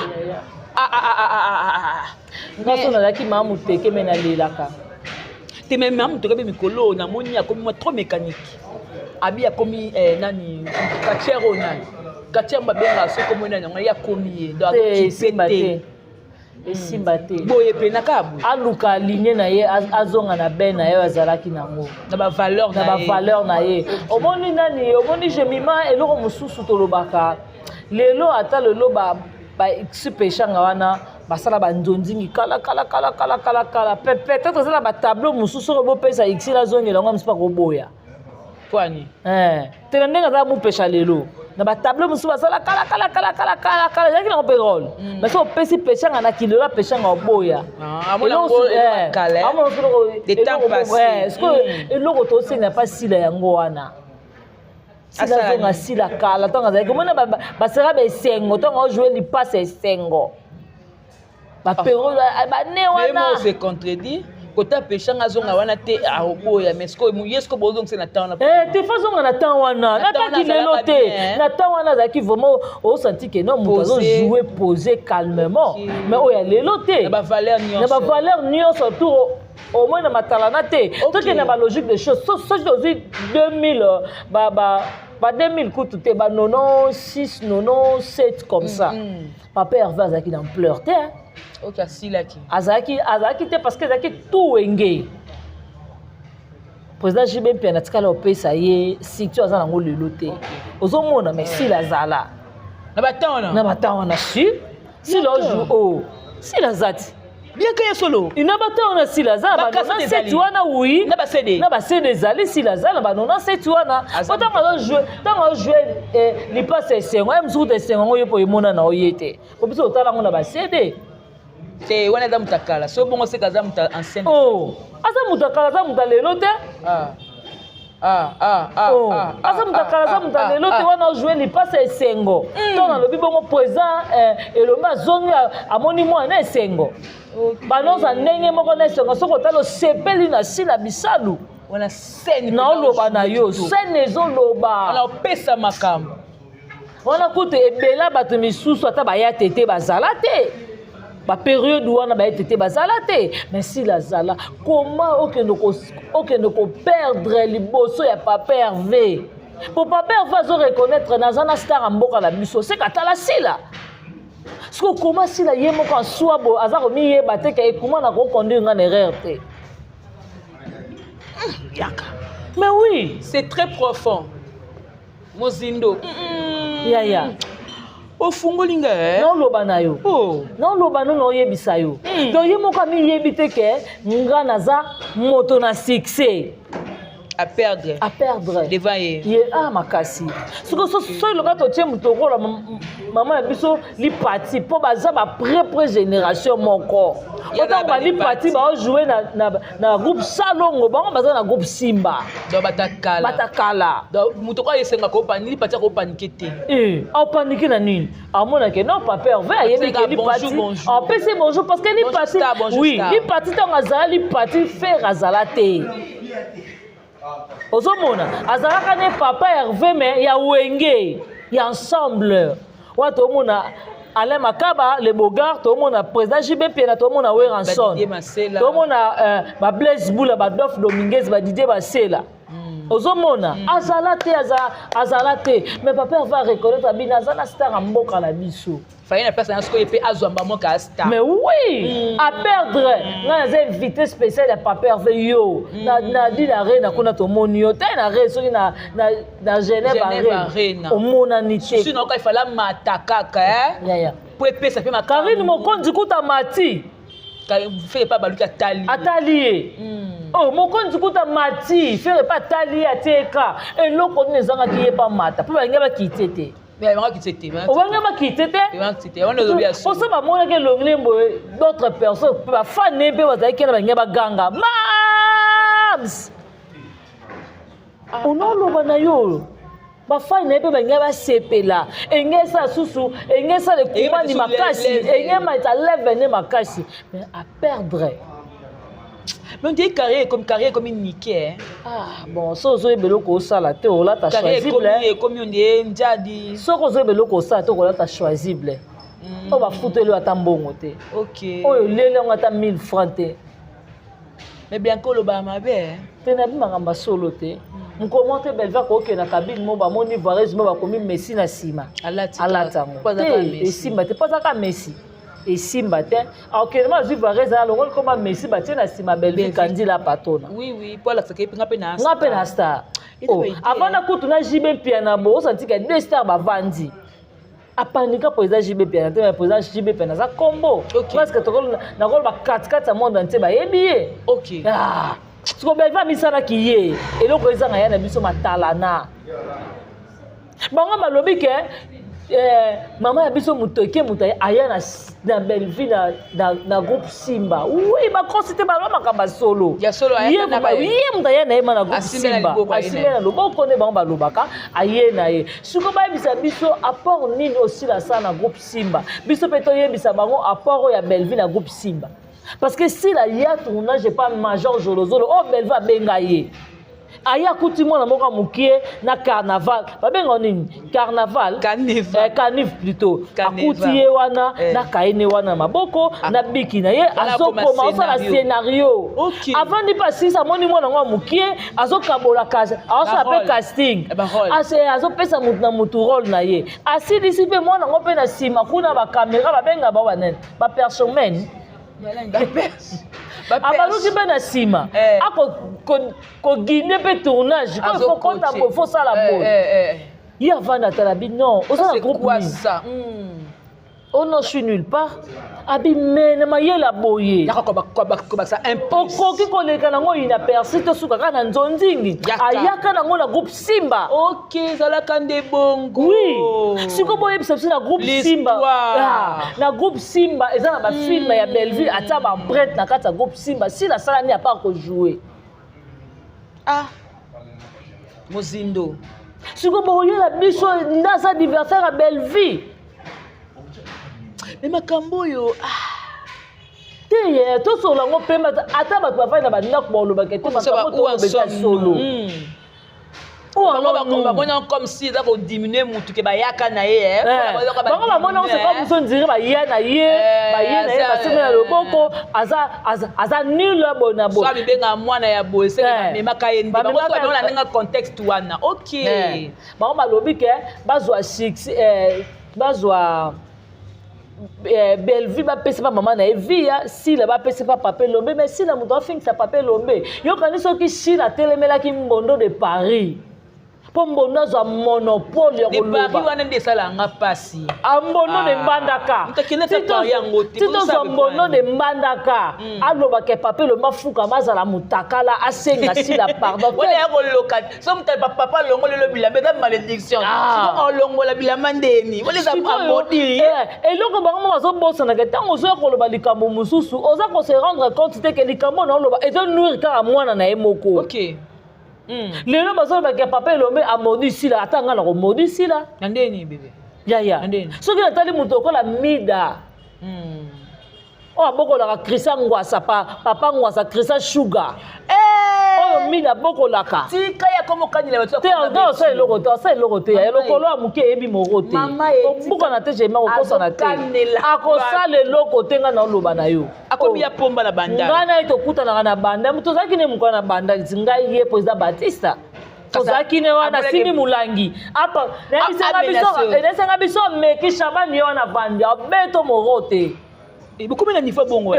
Speaker 2: Ah, ah, ah, ah, ah, ah.
Speaker 1: Nga so nazalaki maa moteke, me nalelaka.
Speaker 2: Te, me maa moteke mpe mikolo namoni akomi mwa trop mécanique, abi akomi nani, quartier oyo nani, quartier babengaka soki komoi nani yango, ye akomi ye.
Speaker 1: Donc te. Esimba te.
Speaker 2: Boye pena kaka boye.
Speaker 1: Aluka ligne na ye, azonga na ben na ye oyo azalaki nango.
Speaker 2: Na ba valeur
Speaker 1: na ba valeur na ye. Omoni nani, omoni Jemima, eloko mosusu tolobaka lelo, ata lelo ba ba peshanga wana basala banzonzingi kala kala kala kala kala kala, peut-être eza na batableau mosusu soki bopesa xil azongela yango, mosusu akoboya.
Speaker 2: Kwani
Speaker 1: te na ndenge aza mopesha lelo na batableau mosusu basala kala kala kala kala kala kala, ezalaki nango mpe role, mais soki opesi peshanga na kilelo, apeshanga oboya. Eloko tosenga mpa Sila yango wana, Sila azonga Sila kala ntango azalaki, omona basera baesengo ntango ajoue lipasa esengo, bapero bane wana.
Speaker 2: Se contredit, kota peshanga azonga wana te, aoboya, mais sikoyo ye sikoyo bozongisa na temps wana.
Speaker 1: Te, fa azonga na temps wana, nataki lelo te. Na temps wana azalaki vraiment osanti ke non, moto azojoue posé calmement, mais oyo ya lelo te.
Speaker 2: Na bavaleur
Speaker 1: nyonso, na bavaleur nyonso, tour au moins na matalana te. Tokende na balogique de choses, soki tozwi 2000, ba 2000 kutu te, ba 96, 97 comme ça, papa Hervé azalaki na ampleur te.
Speaker 2: Ok, asilaki.
Speaker 1: Azalaki te, parce que ezalaki tout Wenge. Président JB Mpiana atikala opesa ye structure aza nango lelo te, ozomona. Mais Sila azala
Speaker 2: na batemps wana.
Speaker 1: Na batemps wana, si Sila oju o Sila aza ti.
Speaker 2: Bien que ye solo.
Speaker 1: Na batemps wana Sila aza na ba 97 wana, oui.
Speaker 2: Na baCD.
Speaker 1: Na baCD ezali, Sila aza na ba 97 wana, po ntango azojoue, ntango azojoue lipasa esengo ye mosuku te, esengo yango ye mpo emona na oye te, po biso totala yango na baCD.
Speaker 2: Te, wana eza moto akala so bongo, seka aza moto ancienne.
Speaker 1: Oh, aza moto akala, aza moto alelo te. Aza moto akala, aza moto alelo te. Wana ojoue lipasa esengo to nalobi bongo, président Elombe azongi, amoni mwana esengo, banoza ndenge moko na esengo. Soki otala, osepeli na Sila Bisalu.
Speaker 2: Wana scène.
Speaker 1: Naoloba na yo, scène ezoloba.
Speaker 2: Wana opesa makambo.
Speaker 1: Wana kutu ebela bato misusu ata baya te te, bazala te bapériode wana, baye te te, bazala te, mais Sila azala. Koma okende koperdre liboso ya papa Hervé, po papa Hervé azo reconnaître naza na star ya mboka na biso, seka atala Sila. Soki okoma Sila ye moko aswa boye, aza komiyeba te ke ekuma na koconduire nga na erreur te.
Speaker 2: Yaka.
Speaker 1: Mais oui.
Speaker 2: C'est très profond, mozindo.
Speaker 1: Yaya.
Speaker 2: Ofungoli nga.
Speaker 1: Naoloba na yo.
Speaker 2: Oh.
Speaker 1: Naoloba no, naoyebisa yo. Donc ye moko amiyebi te ke nga naza moto na succès.
Speaker 2: À perdre.
Speaker 1: À perdre.
Speaker 2: Devant ye.
Speaker 1: Ye a makasi. Soki soki loka totie moto okola mama na biso Lipati, mpo baza baprès génération moko. Otango balipati baojoue na groupe Salongo, bango baza na groupe Simba.
Speaker 2: Donc batakala.
Speaker 1: Batakala.
Speaker 2: Donc moto oyo esengaka opani Lipati akopanike te.
Speaker 1: Aopanike na nini? Amonake non, papa Hervé ayebi ke Lipati apesi bonjour, parce que Lipati, oui, Lipati ntango azala Lipati, Ferre azala te. Ozomona, azalaka ne papa Hervé, mais ya Wenge ya ensemble wana, toomona Alain Makaba le Bogar, toomona président JB Mpiana, toomona Werrason, toomona baBlaise Bula, baDolphe Dominguez, baDidier Basela. Ozomona, azala te, azala te, mais papa Hervé areconnaître abino aza na star ya mboka na biso.
Speaker 2: Faye na place na sikoyo mpe azwamba moko ya star.
Speaker 1: Mais oui, à perdre ngai naza invité spécial ya papa Hervé. Yo na di na Arena kuna, tomoni yo te na re, soki na Genève Arena omonani te.
Speaker 2: Susi naoka ifala mata kaka.
Speaker 1: Yaya.
Speaker 2: Po epesa mpe.
Speaker 1: Karine Mokonzi kuta mati.
Speaker 2: Ferre pa baluki, atali.
Speaker 1: Atali ye. Oh, mokonzi kuta mati, Ferre mpe atali ye, atieka eloko nini ezangaki ye pa mata, mpo balingi bakite te. Obangi bakite te, poso bamonaki elongi ne boye, d'autres personnes mpe bafane mpe bazalaki na balingi baganga mams. Onoloba na yo, bafani na ye mpe balingi basepela, enge esala susu, enge esala ekumani makasi, enge matisa leve nde makasi, mais à perdre.
Speaker 2: Mais on dirait carrière comme carrière comme niqué.
Speaker 1: Ah bon, so ozoyeba eloko osala te, olata choisible.
Speaker 2: Ekomi on dirait njadi.
Speaker 1: Soki ozoyeba eloko osala te, okolata choisible oyo bafuteli ata mbongo te, oyo oleli yango ata 1000 franc te.
Speaker 2: Mais Bianca, olobaka mabe.
Speaker 1: Te, nabi makambo ya solo te. Mokolo te, Belva kokende na cabine mo, bamoni vareuse mo, bakomi Messi na nsima, alata yango te, esimba te, mpo azaka Messi. Esimba te. Akokende azwi varese, alongoli koma Messi, batie na nsima Belvi Kandila patona.
Speaker 2: Oui oui, po alakisaka ye mpe nga mpe na
Speaker 1: Nga mpe na star. Oh, avanda kutu na JB Mpiana, bo osantika deux star bavandi. Apanika mpo eza JB Mpiana te, mpo eza JB Mpiana aza kombo. Parce que nakoloba katikati ya monde entier bayebi ye. Ah. Siko Belvi amisalaki ye eloko ezanga ya na biso matalana. Bango balobi ke mama ya biso moto eke moto aya na Bellevue na groupe Simba. Oui, bakosi te, baloba makambo ya solo.
Speaker 2: Ya solo,
Speaker 1: ye moto aya na ye ma na groupe Simba, asimbe na loboko nde bango balobaka aye na ye. Sikoyo bayebisa biso apport nini osila asala na groupe Simba, biso mpe toyebisa bango apport oyo ya Bellevue na groupe Simba. Parce que sila ya tournage epa Major Zolozolo oyo Bellevue abenga ye, aye akuti mwana moko ya mokie na carnaval, babenga nini, carnaval, canif plutôt, akuti ye wana na kaene wana na maboko na biki na ye, azokoma, osala scénario. Avandi mpe asilisi, amoni mwana yango ya mokie azokabola, aosala mpe casting, azopesa motu na motu rôle na ye. Asilisi mpe mwana yango mpe na nsima kuna bacaméra, babenga bao banene, bapersomen, abaluki mpe na nsima akogine mpe tournage, faut kota boye, faut sala boye. Ye avanda, atala bi non, oza na groupe nini? Oh non, je suis nulle part. Abi me na mayele boye okoki koleka nango inaperçu, tosuka kaka na nzonzingi, ayaka nango na groupe Simba.
Speaker 2: Ok, ezalaka nde bongo.
Speaker 1: Oui, sikoyo boyebisa biso na groupe Simba, na groupe Simba eza na bafilm ya Bellevue, atia babrete na kati ya groupe Simba. Sila asala nini apart kojouer?
Speaker 2: Ah, mozindo.
Speaker 1: Sikoyo bokoyela biso nde aza adversaire ya Bellevue.
Speaker 2: Me makambo oyo
Speaker 1: te ye tosola yango pembe, ata bato bafandi na bandako balobaka te, makambo tolobeta solo.
Speaker 2: Bamoni comme si eza kodiminue mutu ke bayaka na ye.
Speaker 1: Bango bamoni yango, c'est comme so ndire baya na ye, baye na ye, basimbi na loboko, aza nul boye na boye.
Speaker 2: So abibenga mwana ya boye, seke bamemaka ye nde bango na ndenge contexte wana. Ok.
Speaker 1: Bango balobi ke bazwa succès, bazwa Bellevue, bapesi pa mama na ye via Sila, bapesi pa Papa Elombe. Mais Sila moto afingisa Papa Elombe, yokani soki Sila atelemelaki Mbondo de Paris mpo Mbondo azwa monopole ya
Speaker 2: koloba. Wana nde esalanga mpasi.
Speaker 1: Mbondo de Mbandaka, titozwa Mbondo de Mbandaka, alobaka Papa Elombe afukama, azala motakala, asenga Sila pardon.
Speaker 2: Wana ya koloka so moto papa alongoli lo bilamba, eza malédiction. Olongola bilamba ndeni wana eza amodi.
Speaker 1: Eloko bango mo bazobosanaka, ntango ozoya koloba likambo mosusu, oza kose rendre compte te ke likambo na oloba ezonuire kaka mwana na ye moko. Lelo bazolobaka Papa Elombe amodi Sila, ata ngai nakomodi Sila.
Speaker 2: Na ndeni, bebe?
Speaker 1: Yaya, soki natali moto lokola Mida oyo abokolaka Christian Ngwasa, papa Ngwasa, Christian Sugar, oyo Mida abokolaka.
Speaker 2: Tika ya komokanila bato.
Speaker 1: Te, osala eloko te, osala eloko te. Ya lokolo ya moke eyebi moko te, kobukana te, jema kokosana te, akosala eloko te. Ngai naoloba na yo.
Speaker 2: Akomi ya pomba na banda.
Speaker 1: Ngai na ye tokutanaka na banda, tozalaki ne mokolo na banda, ngai ye président Batista, tozalaki ne wana, asimbi molangi apa, nayebisanga biso meki Shabani ye wana vandi abeto moro te.
Speaker 2: Bokomi na niveau bongo?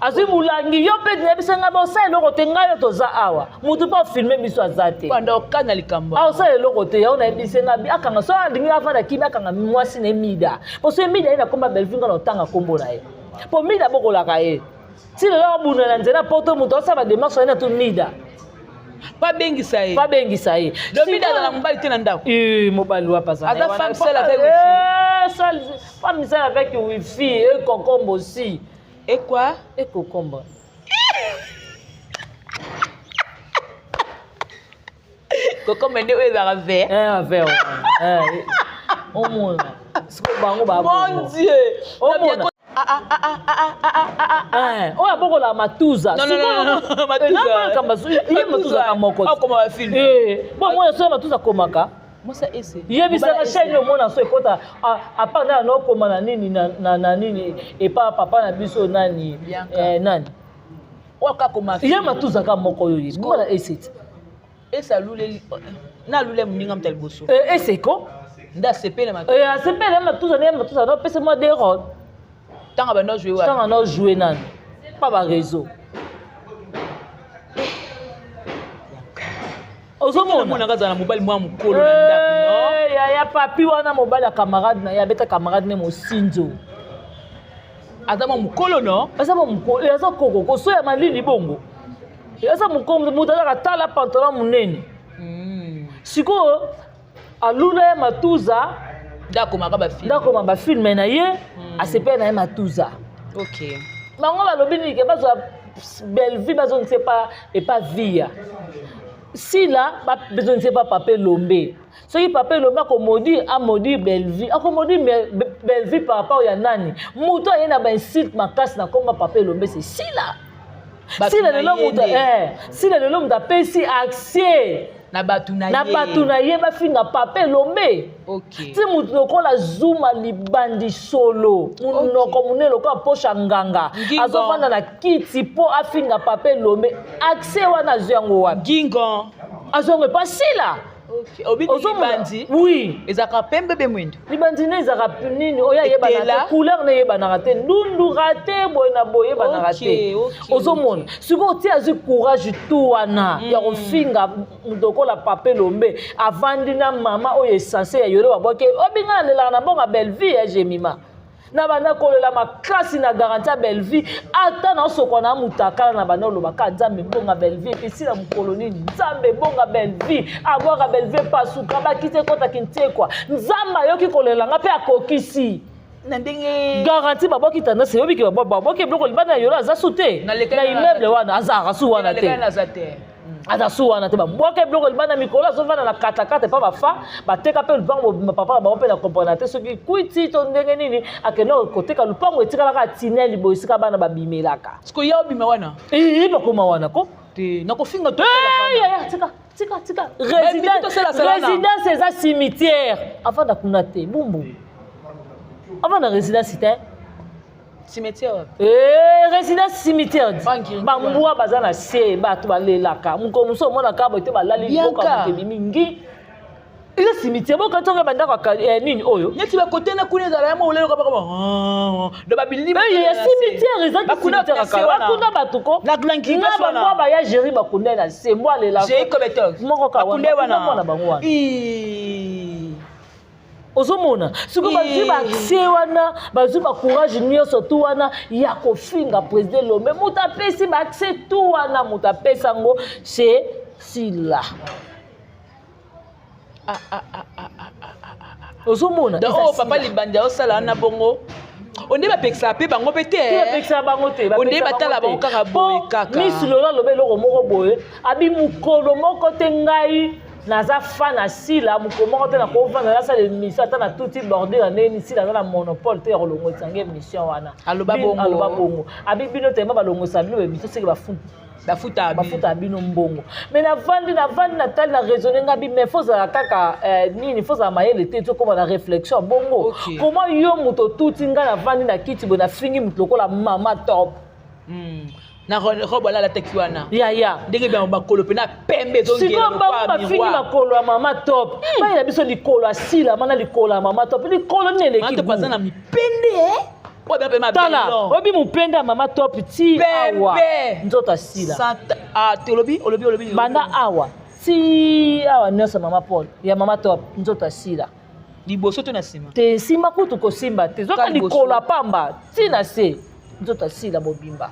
Speaker 1: Azwi molangi, yo mpe nayebisanga bosala eloko te, ngai yo toza awa, motu mpe afilme biso aza te.
Speaker 2: Banda okana likambo.
Speaker 1: Osala eloko te. Yango nayebise nga akanga, so alingi avanda kimi, akanga mwasi na ye Mida, po so ye Mida ye nakoma Bellevue, nga na otanga nkombo na ye, mpo Mida abokolaka ye ti lelo, abunda na nzela poto, moto asala badémarche aye na to Mida.
Speaker 2: Babengisa ye.
Speaker 1: Babengisa ye.
Speaker 2: Mida aza na mobali te na ndako?
Speaker 1: Mobali wapi?
Speaker 2: Aza femme seule avec wifi.
Speaker 1: Femme seule avec wifi et concombre aussi.
Speaker 2: Et quoi?
Speaker 1: Et concombre.
Speaker 2: Concombre nde oyo ezalaka vert?
Speaker 1: Vert omona siko bango.
Speaker 2: Mon Dieu!
Speaker 1: Omona oyo abokolaka matuza, ye matuzaka moko. Bon, mwana so ya matuza akomaka, yebisaka chaîne, omona so ekota apart nana naokoma na nini na nini epa papa na biso nani nani, ye matuzaka moko oyo ye mwana eseti.
Speaker 2: Ese aluleli na alule moninga moto ya liboso.
Speaker 1: Eseko.
Speaker 2: Nde asepele.
Speaker 1: Asepele matuza nde matuza, apesa mwa des rôles.
Speaker 2: Ntango banda jouer wapi?
Speaker 1: Ntango anda jouer nani pa baréseau, ozomona.
Speaker 2: Omonaka azala na mobali mwa mokolo na ndako, non?
Speaker 1: Eh, yaya papi wana, mobali ya camarade na ye, abeta camarade ne mosinzo.
Speaker 2: Aza mwa mokolo, non?
Speaker 1: Aza mwa mokolo, aza koko koso ya malili bongo, aza mokolo, moto azaka tala pantalon monene. Sikoyo alula ye matuza.
Speaker 2: Nde akomaka bafilm.
Speaker 1: Nde akoma bafilm na ye, asepeli na ye matuza. Bango balobi nini? Ke bazwa Bellevue, bazongisa epa via Sila, bazongisa epa Papa Elombe. Soki Papa Elombe akomaudire, amaudire Bellevue, akomaudire Bellevue par rapport ya nani? Moto aye na bainsulte makasi na komba Papa Elombe, c'est Sila.
Speaker 2: Bato
Speaker 1: Sila
Speaker 2: na
Speaker 1: lelo
Speaker 2: ye
Speaker 1: moto
Speaker 2: nde.
Speaker 1: Sila lelo moto apesi accès
Speaker 2: na bato na
Speaker 1: na
Speaker 2: ye.
Speaker 1: Bato na ye bafinga Papa Elombe. Ti motu lokola Zuma, libandi solo, monoko monene lokola poche ya nganga,
Speaker 2: Ngingo.
Speaker 1: azovanda na kiti mpo afinga Papa Elombe. Accès wana azwi yango wapi?
Speaker 2: Gingon.
Speaker 1: Azwi yango epa Sila.
Speaker 2: Obi
Speaker 1: Ozomona?
Speaker 2: libandi
Speaker 1: Oui.
Speaker 2: Ezalaka pembe be mwindo?
Speaker 1: Libandi ne ezalaka nini oyo ayebanaka
Speaker 2: Etela.
Speaker 1: te, couleur ne eyebanaka te, ndundura te, boye na boye eyebanaka te. Ozomona sikoyo ti azwi courage tu wana ya kofinga moto lokola Papa Elombe, avandi na mama oyo essence ya yolo babwaki. Obinga nalelaka na mbongo ya Bellevue ya Jemima, na banda kolela makasi na garantie ya Bellevue. Ata naosokwa na mutakala na banda olobaka: "Nzambe, mbonga Bellevue esila mokolo nini? Nzambe, bonga Bellevue, abwaka Bellevue, pasuka bakiti ekɔtaki ntiekwa." Nzambe ayoki kolela nga mpe akokisi.
Speaker 2: Na ndenge
Speaker 1: Garantie babwaki tendance, eyobiki babwaki biloko libanda ya yolo, aza su te
Speaker 2: Na
Speaker 1: na
Speaker 2: lekani na
Speaker 1: immeuble wana, azalaka su wana te.
Speaker 2: Nalekani naza te.
Speaker 1: Aza su wana te, babwaka biloko libanda. Mikolo azovanda na katakata epa bafa bateka mpe lupango mobimba, papa na bango mpe na comprendre te soki kwiti to ndenge nini akende koteka lupango, etikalaka tineli boye esika bana babimelaka.
Speaker 2: Sikoyo ya obima wana?
Speaker 1: Ee, bakoma wana ko.
Speaker 2: Te, nakofinga to.
Speaker 1: Eh, yaya, tika, tika, tika.
Speaker 2: Biso tosalasala na.
Speaker 1: Résidence eza cimetière, avanda kuna te, bumbu avanda résidence te.
Speaker 2: Cimetière wapi?
Speaker 1: Eh, résidence cimetière di.
Speaker 2: Bangi-
Speaker 1: Bambwa baza na se, bato balelaka mokolo mosusu, omonaka boye te, balali
Speaker 2: Bianca.
Speaker 1: mboka, moto ebimi ngi, eza cimetière. Boka ntongo bandako nini oyo?
Speaker 2: Neti bakote na kuna ezala ya molelo kaka do babilili.
Speaker 1: Eh, ya cimetière ezaki
Speaker 2: Bakunda
Speaker 1: cimetière
Speaker 2: na se
Speaker 1: kaka
Speaker 2: wana.
Speaker 1: bakunda bato ko
Speaker 2: Na Glanki
Speaker 1: na
Speaker 2: place wana.
Speaker 1: bambwa baya géri, bakunda na se, mbwa alela.
Speaker 2: J'ai comme
Speaker 1: Moko ka wana,
Speaker 2: bakunde
Speaker 1: bakunda
Speaker 2: wana.
Speaker 1: mwana bango wana.
Speaker 2: Ih.
Speaker 1: Ozomona sikoyo bazwi
Speaker 2: Eh.
Speaker 1: baaccès wana, bazwi bacourage nyonso tu wana ya kofinga président Lombe. Moto apesi baaccès tu wana, moto apesi yango, c'est Sila.
Speaker 2: Ah, ah, ah, ah, ah, ah.
Speaker 1: Ozomona?
Speaker 2: Donc
Speaker 1: eza
Speaker 2: oyo papa
Speaker 1: Sila.
Speaker 2: libandi aosala wana bongo, onde bapekisaka mpe bango mpe te.
Speaker 1: Te, bapekisaka bango te.
Speaker 2: Onde batala bango kaka boye kaka.
Speaker 1: Miss Lolo aloba eloko moko boye, abi mokolo moko te ngai naza fan na Sila, mokolo moko te nakovanda nasala émission ata na tuti bordure na ndenge. Sila aza na monopole te ya kolongolisa ngai émission wana.
Speaker 2: Aloba bongo.
Speaker 1: Aloba bongo, abi bino tema balongolisa bino baémission seke bafuta.
Speaker 2: Bafuta.
Speaker 1: Bafuta bino mbongo. Mais navandi, navandi, natali, na raisonne nga bi, mais fozala kaka nini, fozala mayele te, tokóma na réflexion bongo. Comment yo moto otuti ngai, navandi na kiti boye, nafingi moto lokola Mama Top?
Speaker 2: Na robe wana alataki wana.
Speaker 1: Yaya.
Speaker 2: Ndenge bango makolo mpe na pembe.
Speaker 1: Sikoyo bango bafingi makolo ya Mama Top, bayela biso likolo ya Sila mana likolo ya Mama Top, likolo nini eleki?
Speaker 2: Top aza na mipende oyo mpe
Speaker 1: Tala, oyebi mopende ya Mama Top ti awa, nzoto asila.
Speaker 2: Olobi, olobi, olobi.
Speaker 1: Banda awa ti awa nyonso, mama Paul ya Mama Top, nzoto asila.
Speaker 2: Liboso to na nsima?
Speaker 1: Te, nsima kutu kosimba te, zoka likolo ya pamba ti na se, nzoto asila mobimba.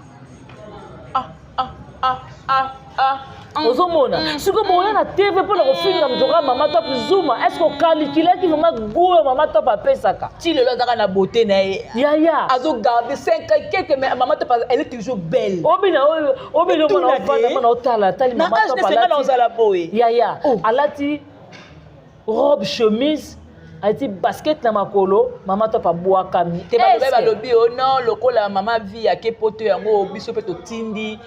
Speaker 2: Ah, ah, ah, ah, ah.
Speaker 1: Ozomona sikoyo boya na TV mpona kofinga moto kaka Mama Top Zuma. Est ce que okalikilaki vraiment goût oyo Mama Top apesaka?
Speaker 2: Ti lelo azaka na beauté na ye.
Speaker 1: Yaya.
Speaker 2: Azogarde 5 ans quelque, mais Mama Top, elle est toujours belle.
Speaker 1: Obina oyo, obina omona, ofanda mona, otala, tali Mama Top
Speaker 2: alati ozala boye.
Speaker 1: Yaya, alati robe chemise, alati basket na makolo, Mama Top abwakami.
Speaker 2: Te, balobi, balobi o non, lokola mama vi ake poto yango, biso mpe totindi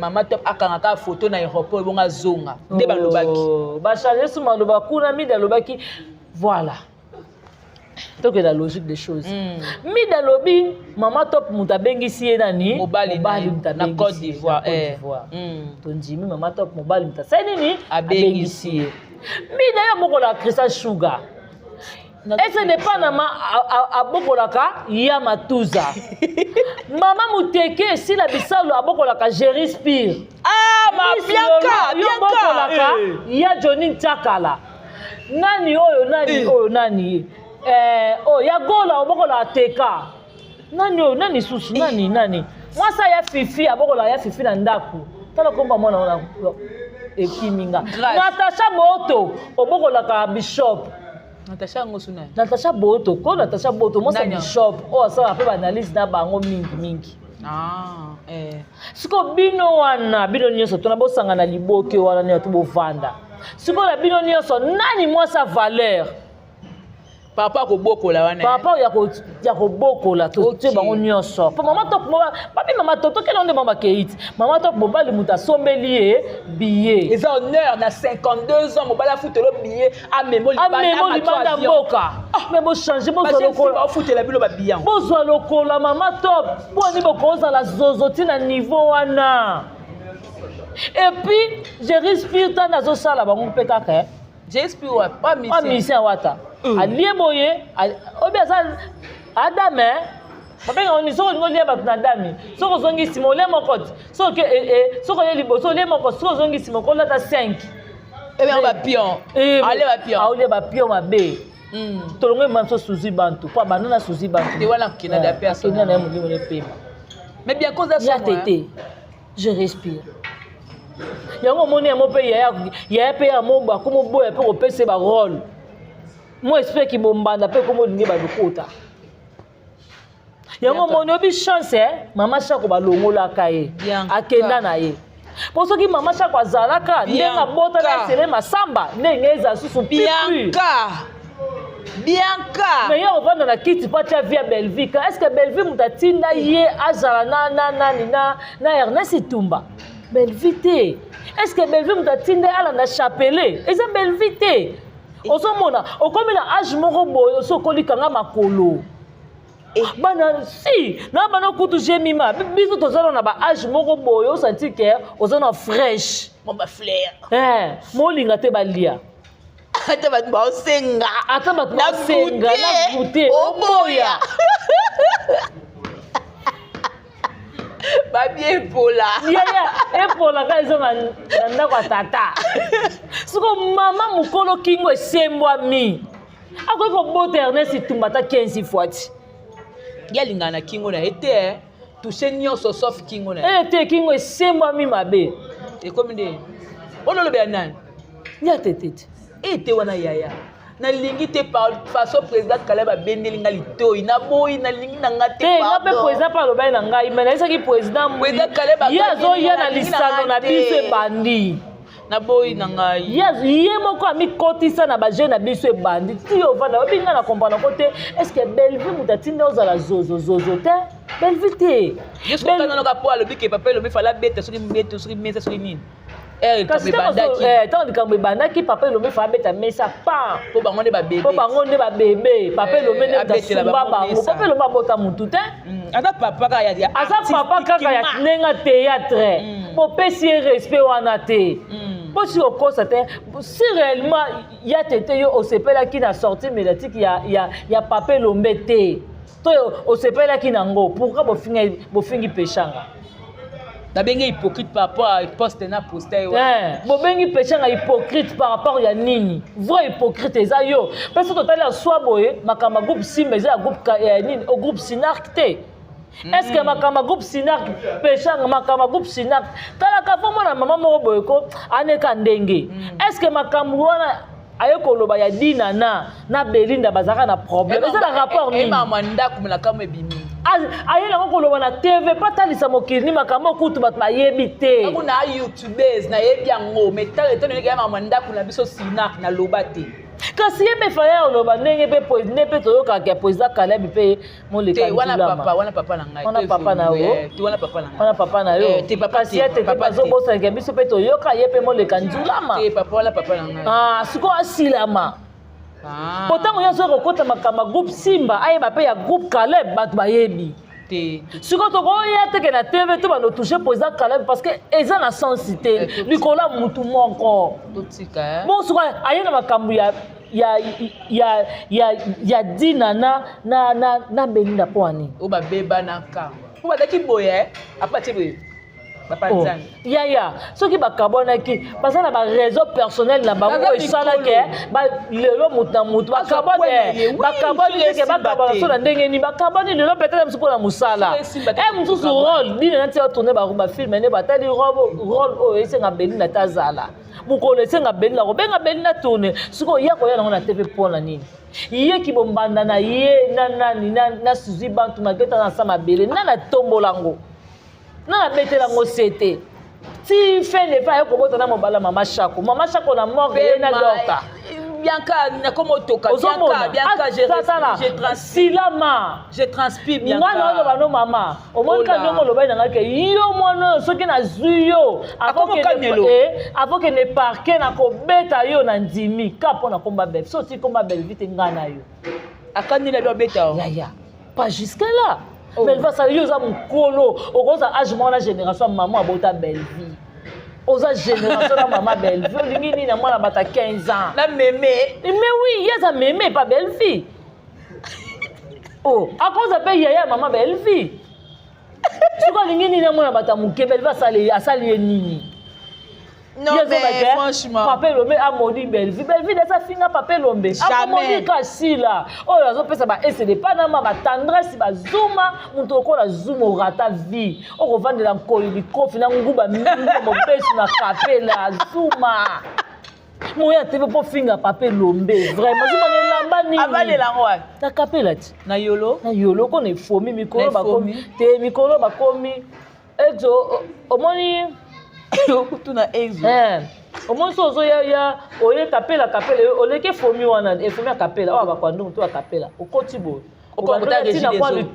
Speaker 2: Mama Top akangaka photo na aéroport ebongo azonga. Nde balobaki.
Speaker 1: Bachange su maloba kuna. Midi alobaki, voilà, tokenda logique des choses. Midi alobi Mama Top moto abengisi ye nani?
Speaker 2: Mobali.
Speaker 1: Moto.
Speaker 2: Na Côte d'Ivoire.
Speaker 1: Tondimi Mama Top, mobali moto asali nini? Abengisi ye. Midi ye moko na Christian Sugar. Ese de Panama abokolaka ya matuza. Mama Muteke esila bisalo abokolaka Jerry Spear.
Speaker 2: Ah, ma Bianca,
Speaker 1: yo bokolaka eh. ya Johnny Ntakala. Nani oyo nani eh. oyo nani? Eh, oyo ya Gola obokolaka Teka. Nani oyo nani susu nani nani? Mwasa ya Fifi abokolaka ya Fifi na ndako. Tala komba mwana wana ekimi nga. Natasha Boto obokolaka Bishop.
Speaker 2: Natasha yango su nani?
Speaker 1: Natasha Boto, ko Natasha Boto, mwasi ya bishop oyo asalaka mpe baanalyse na bango mingi mingi.
Speaker 2: Ah, eh.
Speaker 1: Sikoyo bino wana bino nyonso tona bosangana liboke wana nyonso to bovanda. Sikoyo na bino nyonso nani mwasi ya valeur?
Speaker 2: Papa akobokola wana.
Speaker 1: Papa ya kobokola totie bango nyonso. Po mama top babi mama top tokende nde mama bakei ti. Mama top mobali moto asombeli ye billet.
Speaker 2: Eza honneur na 52 ans mobali afutelo billet amemo
Speaker 1: libanda mboka. Ah. Mais bochange bozwa lokola
Speaker 2: ofutela bino ba billet.
Speaker 1: Bozwa lokola mama top. Boni bokozala zozo ti na niveau wana. Et puis je respire tant nazosala bango mpe kaka eh.
Speaker 2: JSP wapi? Pas
Speaker 1: musicien. Pas musicien wata. Alie boye, obi aza Adam hein. Babenga oni soki olingi olia bato na dami soki ozongi nsima olia moko te soki soki oye liboso olie moko soki ozongi nsima okolata 5
Speaker 2: ebe ba pion ale ba pion
Speaker 1: aolia ba pion mabe tolongo emema biso suzi bantu mpo abanda na suzi bantu
Speaker 2: te wana kokenda da pe
Speaker 1: akenda na ye molimo na epema
Speaker 2: mais bien cause
Speaker 1: ya tete je respire yango omoni yango mpe yaya yaya mpe ya mobo akoma oboya mpe kopesa ye barole mo esprit kibombanda mpe ekoma olingi balokota yango omoni oyebi chance eh? Mama Shako balongolaka ye akenda na ye mpo soki mama Shako azalaka ndenge abota na esele masamba ndenge ezala susu
Speaker 2: Bianca Bianca
Speaker 1: mais ye ovanda na kiti mpo atya vie ya Bellevue ka est ce que Bellevue moto atinda ye azala na na nani na na Ernest Itumba Bellevue te est ce que Bellevue moto atinda ye alanda chapelet eza Bellevue te ozomona okomi na age moko boye osi okoli kanga makolo bana si na bana kutu jemima biso toza na ba age moko boye osanti ke oza na fraîche
Speaker 2: mo ba fleur
Speaker 1: eh molinga te balia
Speaker 2: ata bato baosenga
Speaker 1: ata bato baosenga na goûter
Speaker 2: oboya babi epola
Speaker 1: yaya epola kaka eza na ndako ya tata siko mama mokolo kingo esembwami akoki kobota Ernest Itumba ata 15 fois ti
Speaker 2: ye alingaka na kingo na ye te touche nyonso sauf kingo na ye
Speaker 1: eh, te kingo esembwami mabe
Speaker 2: ekomi nde oyo olobela nani
Speaker 1: ya te te te
Speaker 2: ete wana yaya nalingi te par façon président Caleb abendeli nga litoi naboyi nalingi na nga te
Speaker 1: te nga mpe président mpe alobaki na ngai me nayebisaki président
Speaker 2: Président Caleb
Speaker 1: ye azoya na lisano na biso ebandi
Speaker 2: naboyi na ngai
Speaker 1: ye moko amikotisa na bajeune na biso ebandi ti ovanda oyebi nga na comprendre ko te est ce que Bellevue moto atinda ozala zozo zozo te Bellevue te
Speaker 2: ye soki okanganoka po alobi ke papa elobi fala beta soki mbeto soki mesa soki nini
Speaker 1: kasi ntango likambo ebandaki papa elombe fa abeta mesa pa
Speaker 2: mpo bango nde babebe
Speaker 1: mpo bango nde babebe papa elombe nde asumba bango papa elombe abota mutu te
Speaker 2: aza papa kaka ya
Speaker 1: aza papa kaka ya ndenge théâtre bopesi ye respect wana te mpo si okosa te si réellement ya tete yo osepelaki na sortie médiatique ya papa elombe te to osepelaki nango pourquoi bofingi peshanga
Speaker 2: Nabengi hypocrite par rapport à poste na poste ye
Speaker 1: wana. Bobengi peshanga hypocrite par rapport ya nini vrai hypocrite eza yo mpe soki totali ya swa boye makambo ya groupe Simba eza ya groupe ya nini o groupe Sinark te est ce que makambo ya groupe Sinark peshanga makambo ya groupe Sinark talaka fo mona mama moko boye ko aneka ndenge est ce que makambo wana aye koloba ya Dina na Belinda bazalaka na problème eza na rapport nini
Speaker 2: mama ndako makambo ebimi
Speaker 1: aye nango koloba na TV mpo atalisa mokili ni makambo okutu bato bayebi te
Speaker 2: yango na youtubeuse nayebi yango mais tala etano ndenge ya mama ndako na biso Sinark naloba te
Speaker 1: kasi ye mpe faya oloba ndenge mpe nde mpe toyokaka ya président Caleb mpe moleka
Speaker 2: wana papa wana papa na ngai
Speaker 1: wana papa na yo
Speaker 2: te wana papa na ngai
Speaker 1: wana papa na yo
Speaker 2: te papa
Speaker 1: kasi ye te te bazobosanaka biso mpe toyoka ye mpe moleka nzulama
Speaker 2: te papa wana papa na ngai
Speaker 1: ah sikoyo asilama po ntango nyonso okokota makambo ya groupe Simba ayeba mpe ya groupe Caleb bato bayebi
Speaker 2: te
Speaker 1: sikoyo tokoya teke na TV to bando touche président Caleb parce que eza na sens te likolo ya mutu moko
Speaker 2: totika
Speaker 1: bon sikoyo aye na makambo ya ya, ya, ya, ya Dina na Belinda mpo ani?
Speaker 2: Oyo babebanaka mpo bazalaki boye, apa tie boye.
Speaker 1: Oh. Yaya, soki bakabwanaki, baza na baraison personnelle na bango oyo esalaki lelo motu na motu bakabwani. Bakabwani teke bakabwana so na ndenge nini bakabwani lelo? Peut-être mosusu mpona mosala e mosusu rôle Dina nati atourne bafilm nde batali rôle oyo esenga Belinda te azala mokolo esenga Belinda kobenga Belinda tourne. Sikoyo ya koya nango na TV mpona nini? Yeki bombanda na ye na nani na Suzi Bantu maketa na sa mabele nani atombola yango, na nabetela yango sete ti fin de fin aye kobota na mobala Mama Shako. Mama Shako na morgue, ye na Dorka.
Speaker 2: Bianca, nakoma otoka.
Speaker 1: Ozomona silama.
Speaker 2: Je transpire, Bianca.
Speaker 1: Nga na oloba no mama, omoni ka ndenge olobaki na nga ke yo mwana oyo, soki nazwi yo avokende parquet na kobeta yo, na ndimi ka mpo na komba Belle. So oti komba Belle te, nga na yo.
Speaker 2: Akanela bi abeta.
Speaker 1: Yaya, pas jusque là. Oh. Belle asala yo, oza mokolo, okoza age moko na génération ya mama abota Bellevie, oza génération na mama Bellevie. Olingi nini na mwana bata 15 ans?
Speaker 2: Na meme.
Speaker 1: Mais oui, ye aza meme pa Bellevie. Oh, akoza mpe yaya ya mama Bellevie. Soki alingi nini na mwana bata moke? Bellevie asali ye nini?
Speaker 2: Non, mais franchement.
Speaker 1: Papa Elombe amoni Bellevie. Bellevie desa finga Papa Elombe. Akomoni kasila. Oyo azopesa ba SD Panama, ba tendresse, ba Zuma, moto okola Zuma orata vie. Okovandela nkoli likofi na nguba nguba mobesu na kapela Zuma. Moya te mpo finga Papa Elombe. Vraiment, Zuma na elamba nini?
Speaker 2: Avalela yango wapi?
Speaker 1: Na kapela ti.
Speaker 2: Na yolo.
Speaker 1: Na yolo kona efomi mikolo bakomi te, mikolo bakomi ezo omoni.
Speaker 2: Okutuna ezo.
Speaker 1: Omoni so ozoya ya oye kapela, kapela oleki efomi wana, efomi ya kapela oyo bakwandungu to ya kapela, okoti boye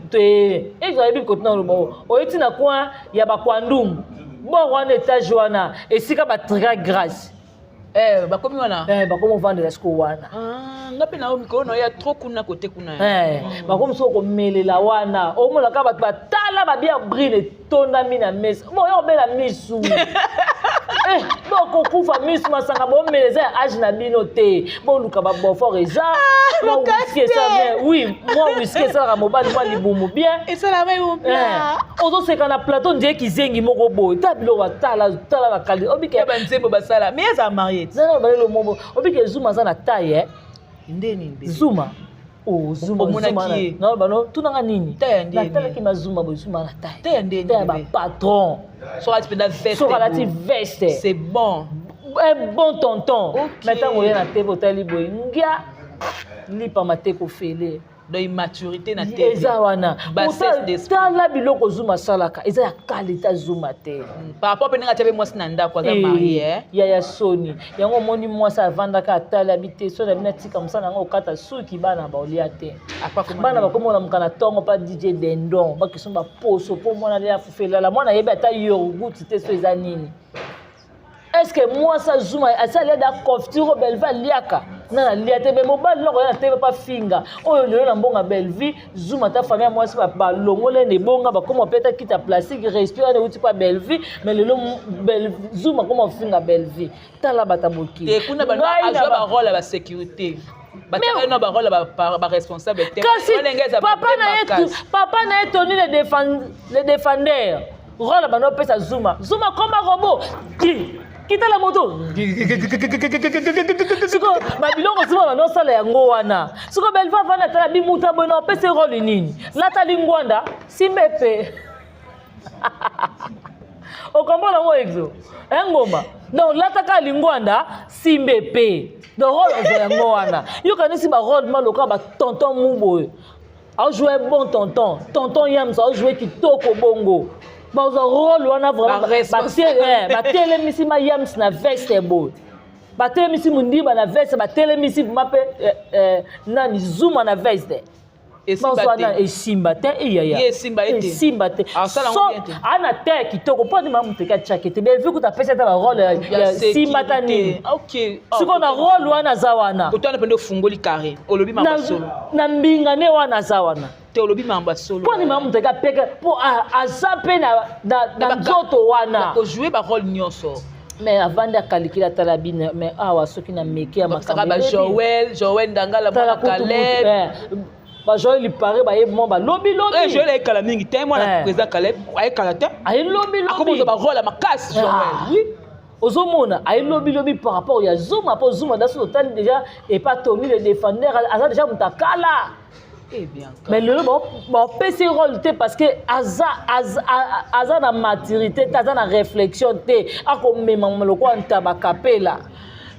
Speaker 1: te, ezo ayebi kotina oloba oye ntina coin ya bakwandungu bor wana, étage wana esika batrika grâce.
Speaker 2: Eh, bakomi wana.
Speaker 1: Eh, bakomi ovandela siko wana.
Speaker 2: Ah, nga mpe na yo mikolo na yo ya trop kuna kote kuna.
Speaker 1: Eh, bakomi soko komelela wana, omonaka bato batala babia brine etondami na mesa boya kobela misu. Eh, bokokufa misu, masanga bomela eza ya age na bino te. Boluka babofort eza mwa whisky esala bien. Oui, mwa whisky esalaka mobali mwa libumu bien.
Speaker 2: Esalaka
Speaker 1: Eh, ozoseka na plateau ndie kizengi moko boye. Ta biloko batala tala na kali obike.
Speaker 2: Ya banzembo basala, mais aza marié.
Speaker 1: Nana balelo mobo obike Zuma aza na taille.
Speaker 2: Ndeni?
Speaker 1: Zuma, oh, Zuma.
Speaker 2: Omonaki ye?
Speaker 1: Zuma bano tunanga nini?
Speaker 2: Taille ya ndeni?
Speaker 1: Natalaki mazuma boye, Zuma na taille.
Speaker 2: Taille ya ndeni?
Speaker 1: Taille ya bapatron.
Speaker 2: So alati mpenza veste.
Speaker 1: Soki alati veste.
Speaker 2: C'est bon.
Speaker 1: Un bon tonton.
Speaker 2: Ok.
Speaker 1: Mais ntango oye na tebe, otali boye, ngia lipama te kofele.
Speaker 2: Donc immaturité na te.
Speaker 1: Eza wana.
Speaker 2: Bassesse d'esprit.
Speaker 1: Tala biloko Zuma asalaka, eza ya qualité Zuma te.
Speaker 2: Par rapport mpe ndenge atia mpe mwasi na ndako, aza marié.
Speaker 1: Ya soni yango. Omoni mwasi avandaka, atali abi te so na bino atika mosala yango, okata suki, bana baolia te, bana bakomona na ntongo mpa DJ Dendon, bakeso baposo mpo mwana alia fufu elala. Mwana ayebi ata yogourt te so eza nini. Est ce que mwasi azuma asi alia da confiture oyo Bellevie aliaka? Na nalia te. Me mobali noko ya na te pa finga oyo lelo na mbongo ya Bellevie. Zuma ata famille ya mwasi balongole na ebonga, bakoma mpe ata kita plastique respire wana euti mpa Bellevie. Mais lelo Zuma akoma finga Bellevie. Tala bata mokili.
Speaker 2: Te, kuna azwa barôle ya basécurité, batiaka na barôle ya baresponsable te.
Speaker 1: Kasi papa na ye Tony le défendeur, rôle bando opesa Zuma. Zuma koma robot kitala moto. Siko babiloko Zuma bando osala yango wana. Siko Belva avanda, tala bimuta boye, na opesa rôle nini? Latali ngwanda simba epe okomprendre yango exo engoma. Donc lataka lingwanda simba epe. Donc rôle ozwa yango wana, yokanisi barôle ma lokola batonton mu boye, ajoue bon tonton, tonton Yams ajoue kitoko bongo, bazwa rôle wana vraiment. Batelemisi ma Yams na veste boye, batelemisi Mondiba na veste, batelemisi ma mpe nani Zuma na veste. Bazwa esimba te, eyaya. Esimba te, ana te ya kitoko mpo andima moteki atiaki te. Bellevue kuta apesi ata barôle ya simba ta nini. Sikoyo na rôle wana aza wana.
Speaker 2: Kotwana mpe nde ofungoli carré, olobi mambo solo.
Speaker 1: Na mbinga nde wana aza wana.
Speaker 2: Te, olobi mambo ya solo.
Speaker 1: Mpo andima moteki apeke mpo aza mpe na nzoto wana.
Speaker 2: Kojouer barôle nyonso.
Speaker 1: Mais avandi, akalikili, atala bino. Mais awa soki na meke ya
Speaker 2: makambo, bajoel, Joel Ndangala, mwana Caleb.
Speaker 1: Bajoel Lipare bayebi mwa balobi lobi.
Speaker 2: Joel ayekala mingi te, mwana président Caleb ayekala te.
Speaker 1: Aye lobi lobi.
Speaker 2: Akomozwa barole ya makasi, Joel, oui.
Speaker 1: Ozomona, aye lobi lobi par rapport ya Zuma, mpo Zuma daso totali déjà epa Tony le Défendeur, aza déjà moto akala. Mais lelo bapesi rôle te parce que aza na maturité te, aza na réflexion te, akomema lokola ntaba kapela.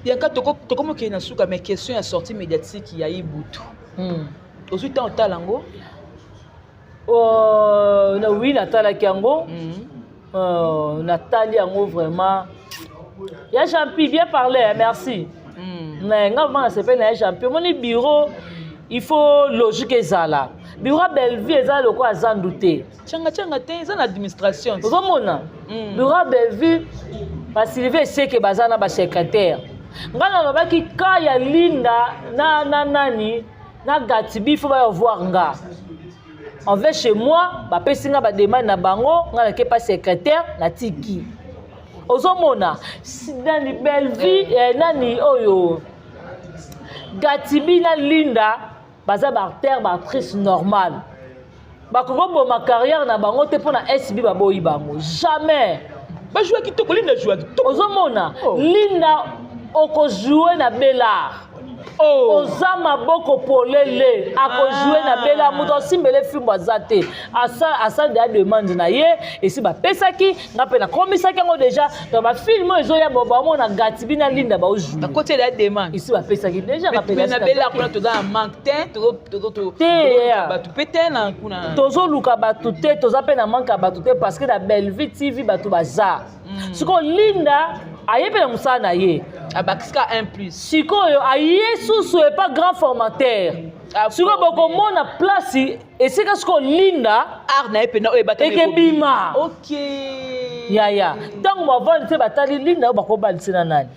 Speaker 2: Bianca, tokomi okende na suka, mais question ya sortie médiatique ya Ibutu, ozwi ntango otala yango?
Speaker 1: Oui, natalaki yango. Natali yango vraiment. Ya Champi, bien parlé, merci. Nga vraiment nasepeli na ya Champi. Omoni, bureau, il faut logique ezala. Bureau ya Bellevue eza lokola zandu te.
Speaker 2: Tianga te, eza na administration.
Speaker 1: Ozomona, bureau ya Bellevue, basylvie eseke baza na basecrétaire. Ngai nalobaki ka ya Linda na nani na Gatibi, faut baya voir nga en fait chez moi. Bapesi nga bademande na bango, ngai nake pa secrétaire, natiki. Ozomona, nani, Bellevue, nani oyo, Gatibi na Linda baza baacteur, baactrice normale. Bakoki koboma carrière na bango te mpo na SB baboyi bango, jamais.
Speaker 2: Bajouer kitoko, Linda jouer kitoko.
Speaker 1: Ozomona.
Speaker 2: Oh.
Speaker 1: Linda, okojoue na Belar.
Speaker 2: Oh.
Speaker 1: Oza maboko polele, akojoue na Bela. Moto asimbele fimbo aza te. Asali deya demande na ye, esi bapesaki nga mpe nakomisaki yango déjà. Donc bafilm oyo ezoya, bamona Gatibi na Linda baojoue.
Speaker 2: Bakotela ya demande.
Speaker 1: Esi bapesaki déjà.
Speaker 2: Mais na Bela kuna toza na manque te.
Speaker 1: Te, yeah.
Speaker 2: Bato mpe te na kuna.
Speaker 1: Tozoluka bato te, toza mpe na manque ya bato te, parce que na Bellevue TV bato baza. Sikoyo Linda aye mpe na mosala na ye.
Speaker 2: Abakisika un plus.
Speaker 1: Sikoyo aye susu epa grand formateur.
Speaker 2: Ah,
Speaker 1: sikoyo
Speaker 2: formé.
Speaker 1: Bokomona place esika sikoyo Linda
Speaker 2: art na ye mpena oyo ebatami.
Speaker 1: Ekebima.
Speaker 2: Ok.
Speaker 1: Yaya, ntango bavandi te, batali Linda oyo bakobalisi na nani,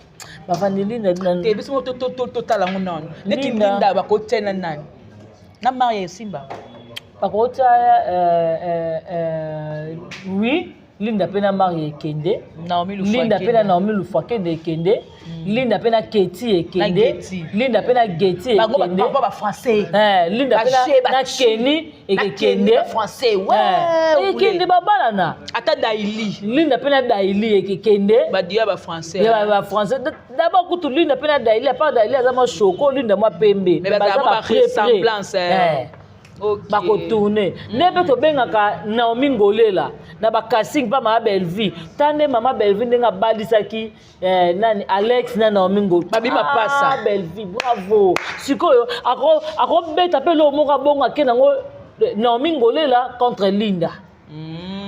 Speaker 1: bavandi Linda
Speaker 2: Te, biso moko totala yango nano neti.
Speaker 1: Linda.
Speaker 2: Linda bakotia na nani? Na Maria Esimba?
Speaker 1: Bakotia oui, Linda mpe na Maria ekende.
Speaker 2: Naomi.
Speaker 1: Linda mpe na Naomi Lufakende ekende. Linda mpe na Keti ekende.
Speaker 2: Geti.
Speaker 1: Linda mpe na Geti
Speaker 2: bango
Speaker 1: ekende.
Speaker 2: bango bafrançais.
Speaker 1: Linda mpe na Keni ekekende.
Speaker 2: Français, ouais.
Speaker 1: Ekende, babalana.
Speaker 2: Ata Daili.
Speaker 1: Linda mpe na Daili ekekende.
Speaker 2: Badia bafrançais.
Speaker 1: Ya bafrançais d'abord kutu, Linda mpe na Daili, à part Daili aza mwa shoko, Linda mwa pembe.
Speaker 2: Mais bazala mwa baressemblance, eh. Ok.
Speaker 1: Bakotourne nde mpe tobengaka Naomi Ngolela na bacasting mpa mama Bellevue. Ta nde mama Bellevue ndenge abalisaki nani, Alex na Naomi Ngo.
Speaker 2: Babima pasa.
Speaker 1: Ah, Bellevue, bravo. Sikoyo akobeta mpe eloko moko abongo, ake nango Naomi Ngolela contre Linda.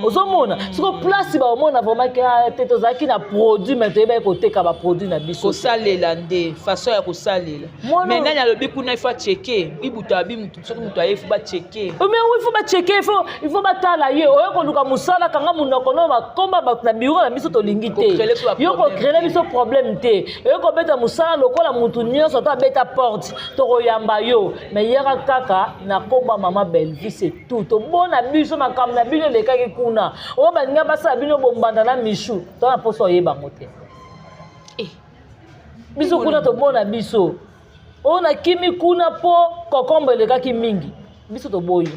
Speaker 1: Ozomona sikoyo place baomona vraiment ke ah, te, tozalaki na produit, mais toyebaki koteka baproduit na biso te.
Speaker 2: Kosalela nde façon ya kosalela. Mais nani alobi kuna ifo acheke Ibutu? Abi mutu, soki moto aye, ifo bacheke.
Speaker 1: Mais oui, il faut bachecker, il faut batala ye. Oyo koluka mosala, kanga monoko no bakomba bato na biro na biso, tolingi te.
Speaker 2: Kocréer biso
Speaker 1: Yo
Speaker 2: baproblème
Speaker 1: kocréer
Speaker 2: te.
Speaker 1: Biso problème te. Oyo kobeta mosala lokola motu nyonso to abeta porte, tokoyamba yo. Mais yaka kaka na komba mama Bellevue, c'est tout. Tobona biso makambo na bino elekaki kuna, oyo balinga basala bino bombanda na Michu, to na mposa oyebango te.
Speaker 2: Eh,
Speaker 1: biso kuna tobona biso oyo nakimi kuna mpo kokombo elekaki mingi. Biso toboyi.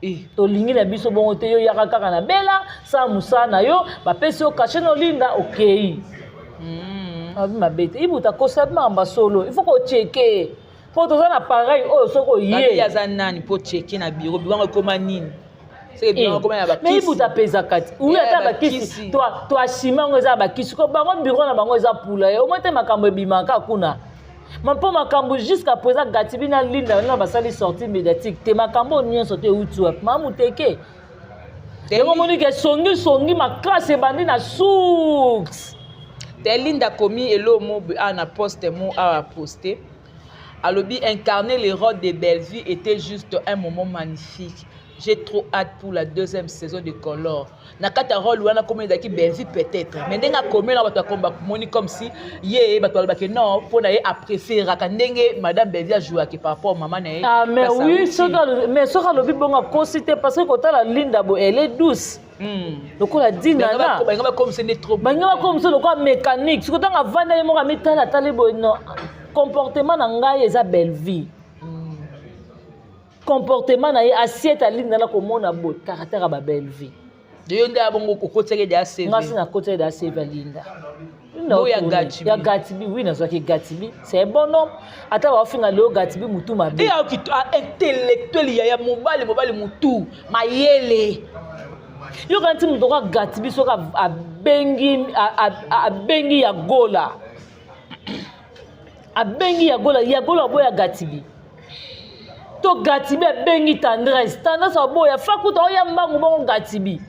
Speaker 2: Eh.
Speaker 1: Tolingi na biso bongo te. Yo yaka kaka na Bela, sala mosala na yo, bapesi yo cachet na Olinda, okei. Abi mabe te, Ibuta kosa makambo ya solo. Il faut kocheke mpo toza na pareil oyo soki
Speaker 2: Babi
Speaker 1: oye.
Speaker 2: Aza nani mpo cheke na biro? Biwango ekóma nini? Seke biwango ekóma na
Speaker 1: Mais
Speaker 2: bakisi.
Speaker 1: Ibuta apezaka ti oui.
Speaker 2: Yeah,
Speaker 1: Ata bakisi.
Speaker 2: Bakisi.
Speaker 1: Toasime yango, eza ya bakisi ko bango, biro na bango eza pula ye omoi te. Makambo ebimaka kuna ma mpo makambo jusqu'à présent Gatibi na Linda na basali sortie médiatique te. Makambo oyo nyonso te euti wapi? Mamuteke yango omoni ke songisongi makasi ebandi na source.
Speaker 2: Te, Linda akomi elo mo awa na poste mo awa poste, alobi: incarner le rôle de Bellevue était juste un moment magnifique. J'ai trop hâte pour la deuxième saison de Color. Na kati ya rôle wana comme ezalaki Bellevue peut-être. Mais ndenge akomi na bato akomba moni comme si ye bato balobaki non mpo na ye apréféraka ndenge madame Bellevue ajouaki par rapport mama na ye.
Speaker 1: Ah mais oui, soki mais soki alobi bongo akosi te, parce que kotala Linda bo, elle est douce lokola Dinana.
Speaker 2: Balinga bakomisa nde trop.
Speaker 1: Balinga bakomisa lokola mécanique. Soki otanga avanda ye moko, amitala, atali boye, non, comportement na ngai eza Bellevue. Comportement na ye, assiette alinda na komona boye caractère ya babellevie.
Speaker 2: Yo nde abongo okotiaki de
Speaker 1: CV? Nga si nakotiaki de CV alinda.
Speaker 2: Ya Gatibi.
Speaker 1: Ya Gatibi, oui, nazwaki Gatibi, c'est un bon homme. Ata baofinga leo Gatibi mutu mabe.
Speaker 2: Intellectuel ya mobali, mobali mutu mayele.
Speaker 1: Yoka nti moto oka Gatibi, soki abengi, abengi ya Gola, abengi ya Gola, ya Gola aboya Gatibi. To Gatibi abengi Tendresse, Tendresse aboya. Fakuta oya mbangu bongo Gatibi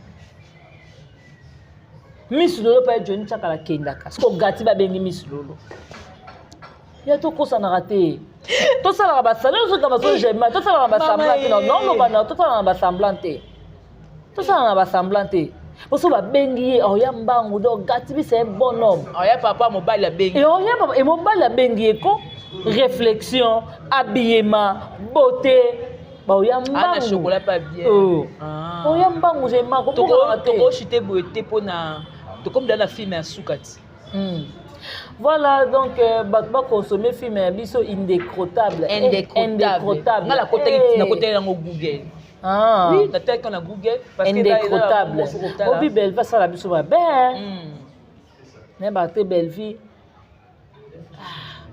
Speaker 1: Miss Lolo mpe Joni Tiakala akendaka. Siko Gatibi abengi Miss Lolo ya tokosanaka te, tosalaka basala ozoka basogema, tosalaka basemblant te. Naoloba na tosalaka na basemblant te, tosalaka na basemblant te. Poso babengi ye, oya mbangu. Donc Gatibi, c'est un bon homme.
Speaker 2: Oya papa mobali abengi.
Speaker 1: Oya papa e mobali abengi ye ko réflexion, habillement, beauté, baoya mbangu.
Speaker 2: Chocolat pas bien.
Speaker 1: Oya mbangu, jema.
Speaker 2: Tokochite boye te mpona tokomi da na film ya suka ti.
Speaker 1: Voilà, donc bato baconsommer film ya biso Indécrottable.
Speaker 2: Indécrottable. Nga nakotaki yango Google.
Speaker 1: Ah.
Speaker 2: Oui, natalaki na Google.
Speaker 1: Indécrottable. Obi Bellevie asala biso mabe nayebaka te. Bellevie,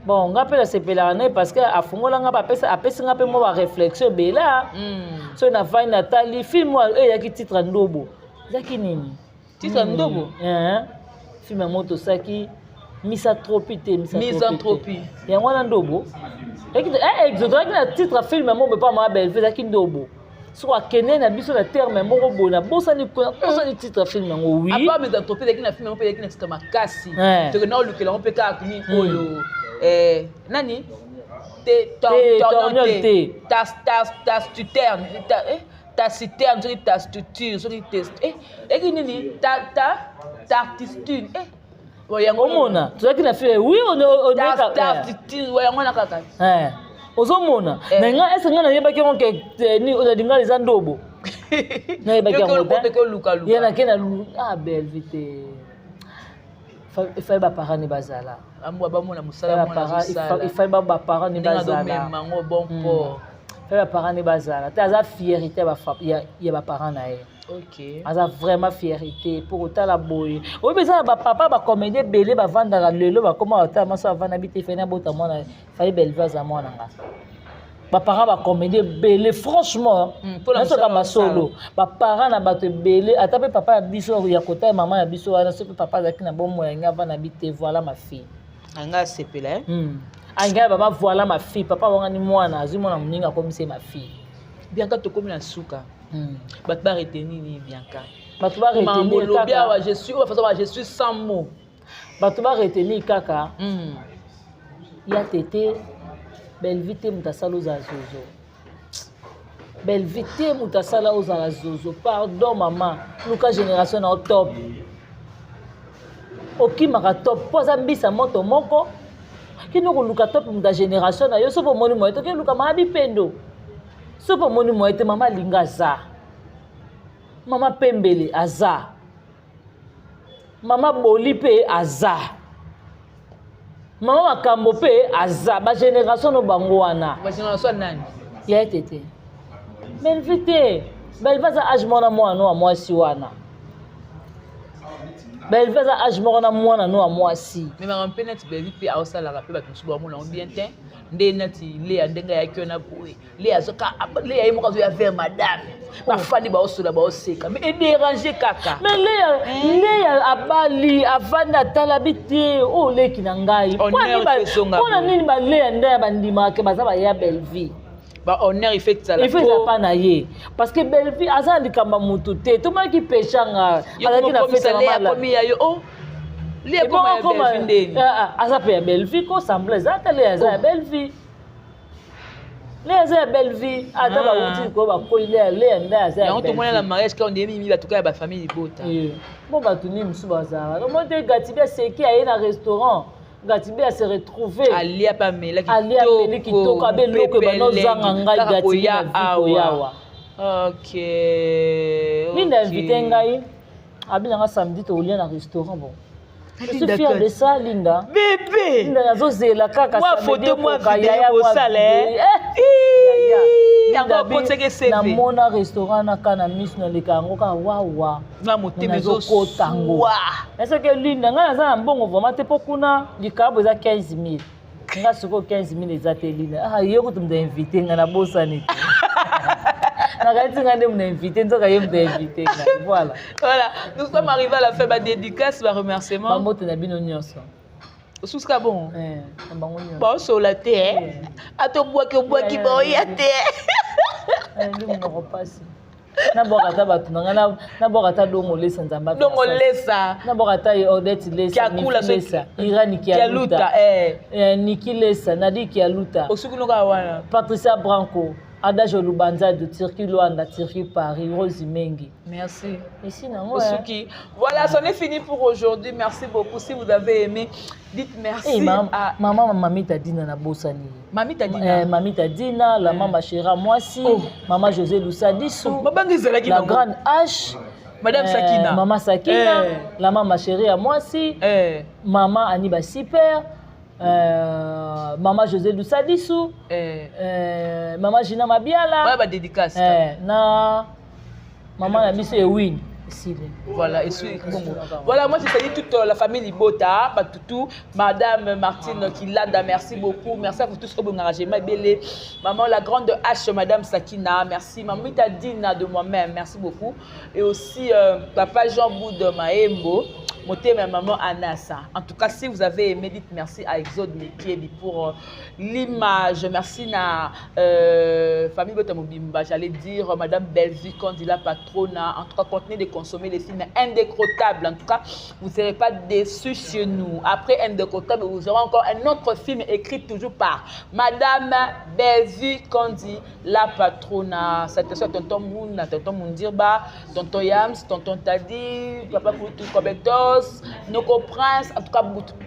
Speaker 1: bon, nga mpe nasepelaka naye parce que afungola nga, apesi nga mpe mwa baréflexion ebele. Soki navandi natali film oyo eyaki titre Ndobo, ezaki nini?
Speaker 2: Titre Ndobo.
Speaker 1: Film yango tosaki Misanthropie te?
Speaker 2: Misanthropie.
Speaker 1: Yango wana Ndobo tozalaki na titre film yango bepa mama Bellevie ezalaki Ndobo. Soki akende na biso na terme moko boye, nabosani bosani titre film yango, oui.
Speaker 2: À part Misanthropie, ezalaki na film yango mpe ezalaki na titre makasi. Tokenda olukela yango mpe kaka nini oyo nani te?
Speaker 1: Torniol te.
Speaker 2: Tastuterne, taciterne, soki tastuture, soki eki nini, tartistune
Speaker 1: Yango omona tozalaki na film, oui.
Speaker 2: Yango wana kaka.
Speaker 1: Ozomona na nga ese nga nayebaki yango ke lingala eza Ndobo, nayebaki yango ye nake na ah Bellevie te. Efai baparent ne bazala.
Speaker 2: Bamona mosala.
Speaker 1: Efai baparent ne bazala.
Speaker 2: Bon port.
Speaker 1: Fai baparent ne bazala te, aza fierté ya baparent na ye. Aza vraiment fierté mpo kotala boye. Oyebi, eza na bapapa bacomédie ebele bavandaka lelo, bakoma kotala maso, avanda bi te, fai nabota mwana, fai Bellevie aza mwana nga. Baparent bacomédie ebele, franchement, nasoka masolo, baparent na bato ebele, ata mpe papa ya biso ya kota ya mama ya biso wana, soki papa azalaki na bomoi yangi, avanda bi te, voilà ma fille.
Speaker 2: Anga asepela.
Speaker 1: Angai baba, voilà ma fille. Papa wangani mwana, azwi mwana moninga, akomisi ye ma fille.
Speaker 2: Bianca, tokomi na suka. Bato baretenir nini, Bianca?
Speaker 1: Bato baretenir
Speaker 2: kaka awa, je suis oyo façon, je suis sans mots.
Speaker 1: Bato baretenir kaka ya tete Bellevie te, moto asala ozala zozo. Bellevie te, moto asala ozala zozo. Pardon mama, luka génération na yo top. Okimaka top mpo aza mbisa moto moko, kende koluka top, moto ya génération na yo. Soki omoni moye, toke luka mama Bipendo. Soki omoni moye te, mama alinga aza, mama Pembele aza, mama Boli mpe aza, mama Makambo mpe aza. Bagénération no bango wana.
Speaker 2: Bagénération nani?
Speaker 1: Ya ete te, Bellevie te. Bellevie aza age moko na mwana no ya mwasi wana. Bellevie aza age moko na mwana no ya mwasi.
Speaker 2: Mais makambo mpe neti Bellevie mpe aosalaka mpe, bato mosusu bamona yango bien te. Nde neti Leya, ndenge ayaki wana boye, Leya azoka, Leya ye moko azoya vers madame, bafandi, baosola, baoseka, mais edérange kaka.
Speaker 1: Mais Leya, Leya abali, avandi, atala bi te oyo oleki na ngai. Mpona nini baleya nde ya bandimaka baza baya Bellevie?
Speaker 2: Bahonneur ife
Speaker 1: ezala. Ife eza pa na ye, parce que Bellevie aza na likambo ya mutu te. Tomonaki Peshanga azalaki na fete.
Speaker 2: Akomi ya yo, oh Leya koma ya Bellevie ndeni.
Speaker 1: Aza mpe ya Bellevie, kosambla eza te. Leya aza ya Bellevie. Lea aza ya belle vie ata
Speaker 2: Ah.
Speaker 1: bawuti likolo bakwei Lea Lea nde aza ya
Speaker 2: Yango
Speaker 1: belle
Speaker 2: tomona na
Speaker 1: vie.
Speaker 2: mariage kaka ondeye mimi bato kaka ya bafamille libota.
Speaker 1: Eh, bo bato nini mosusu bazalaka omoni te Gatibi aseki aye na restaurant Gatibi ase retrouve
Speaker 2: Alia mpe amela.
Speaker 1: Alia ameli kitoko abe eloko ebanda ozanga ngai
Speaker 2: Kaka
Speaker 1: Gatibi
Speaker 2: koya
Speaker 1: na vi
Speaker 2: awa.
Speaker 1: koyawa.
Speaker 2: Ok.
Speaker 1: Linda
Speaker 2: ok.
Speaker 1: invité ngai abi nanga samedi tokolia na restaurant. Bon, je suis
Speaker 2: Linda
Speaker 1: fière
Speaker 2: Cote.
Speaker 1: de ça, Linda.
Speaker 2: Bébé.
Speaker 1: Linda nazozela kaka
Speaker 2: Mwa
Speaker 1: samedi
Speaker 2: photo, mwa
Speaker 1: ekoka,
Speaker 2: video
Speaker 1: yaya, mwa
Speaker 2: bosala, eh.
Speaker 1: video. Eh, yaya.
Speaker 2: Yango
Speaker 1: Linda bi,
Speaker 2: akotisaki CV.
Speaker 1: namona restaurant naka na miso naleka yango kaka wawa.
Speaker 2: Na motema
Speaker 1: Nazokota yango.
Speaker 2: ezoswa.
Speaker 1: Esoki Linda ngai naza na mbongo vraiment te mpo kuna likabo eza 15 000 nga sikoyo 15 000 eza te. Linda, ah, ye kutu moto invité ngai nabosani te nakanisi ngai nde moto invité nzoka ye moto invité ngai. Voilà.
Speaker 2: Voilà, nous sommes arrivés à la fin. Ba dédicace, ba remerciement.
Speaker 1: Bambote na bino nyonso.
Speaker 2: Osuska bon.
Speaker 1: Eh, na bango nyonso.
Speaker 2: Baosola te, eh? Ata obwaki obwaki baoya te.
Speaker 1: Eh, ndi monoko mpasi nabwaka ata bato na ngai nabwaka ata dongo lesa nzambe.
Speaker 2: Dongo lesa.
Speaker 1: Nabwaka ata Odete lesa.
Speaker 2: Kiakula.
Speaker 1: Niki lesa irani
Speaker 2: Kialuta.
Speaker 1: Kialuta.
Speaker 2: Eh.
Speaker 1: Eh, Niki lesa Nadi Kialuta.
Speaker 2: Osuki noka wana.
Speaker 1: Patricia Branco Adage Lubanzado Turquie Luanda Turquie Paris Rose Mengi.
Speaker 2: Merci.
Speaker 1: Ici nango eh.
Speaker 2: Osuki. Voilà, c'en est fini pour aujourd'hui. Merci beaucoup. Si vous avez aimé, dites merci
Speaker 1: Eh,
Speaker 2: à
Speaker 1: mama Mamita Dina nabosani.
Speaker 2: Mamita Dina.
Speaker 1: Eh, Mamita Dina la mama Shera mwasi.
Speaker 2: Oh.
Speaker 1: Mama José Lusadisu.
Speaker 2: Mabanga ezalaki
Speaker 1: la
Speaker 2: nango.
Speaker 1: grande H.
Speaker 2: Madame
Speaker 1: Eh,
Speaker 2: Sakina.
Speaker 1: Mama Sakina.
Speaker 2: Eh.
Speaker 1: La mama chérie ya mwasi.
Speaker 2: Eh,
Speaker 1: Mama Aniba Super, mama José Lusadisu.
Speaker 2: Eh.
Speaker 1: Mama Gina Mabiala.
Speaker 2: Voilà, ba dédicace.
Speaker 1: Eh, na mama na biso Ewin esili.
Speaker 2: Voilà, et suis Congo. Voilà, moi je salue toute la famille Libota, Batoutou, Madame Martine Kilanda, merci beaucoup. Merci à vous tous. Obongara, Bélé, Maman la grande H, Madame Sakina, merci. Maman Dina de moi-même, merci beaucoup. Et aussi Papa Jean Boud Maembo, Moté, ma maman Anassa. En tout cas, si vous avez aimé, dites merci à Exode Mekiebi pour l'image. Merci na famille Bota Mobimba, j'allais dire Madame Belvi Kandila Patrona. En tout cas, continuez de consommer les films Indécrottables. En tout cas, vous ne serez pas déçus chez nous. Après Indécrottable, vous aurez encore un autre film écrit toujours par Madame Belvi Kandi, la patrona. Salutations à Tonton Moon, à Tonton Moundirba, Tonton Yams, Tonton Tadi, Papa Koutou Kobetos, Noko Prince, en tout cas,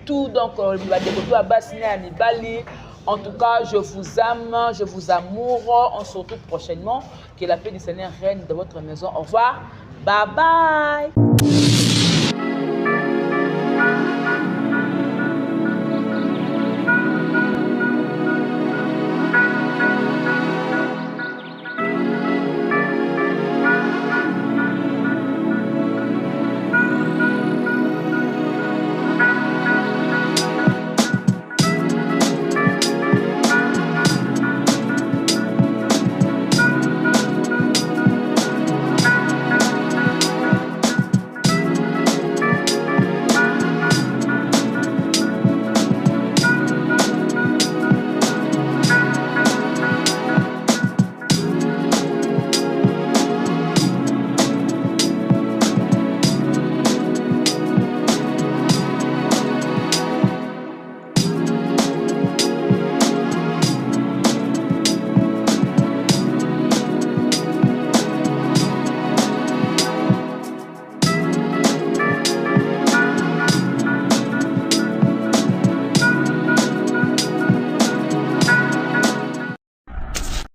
Speaker 2: tout. Donc, à Mibali. En tout cas, je vous aime, je vous amour. On se retrouve prochainement. Que la paix du Seigneur règne dans votre maison. Au revoir. Bye bye.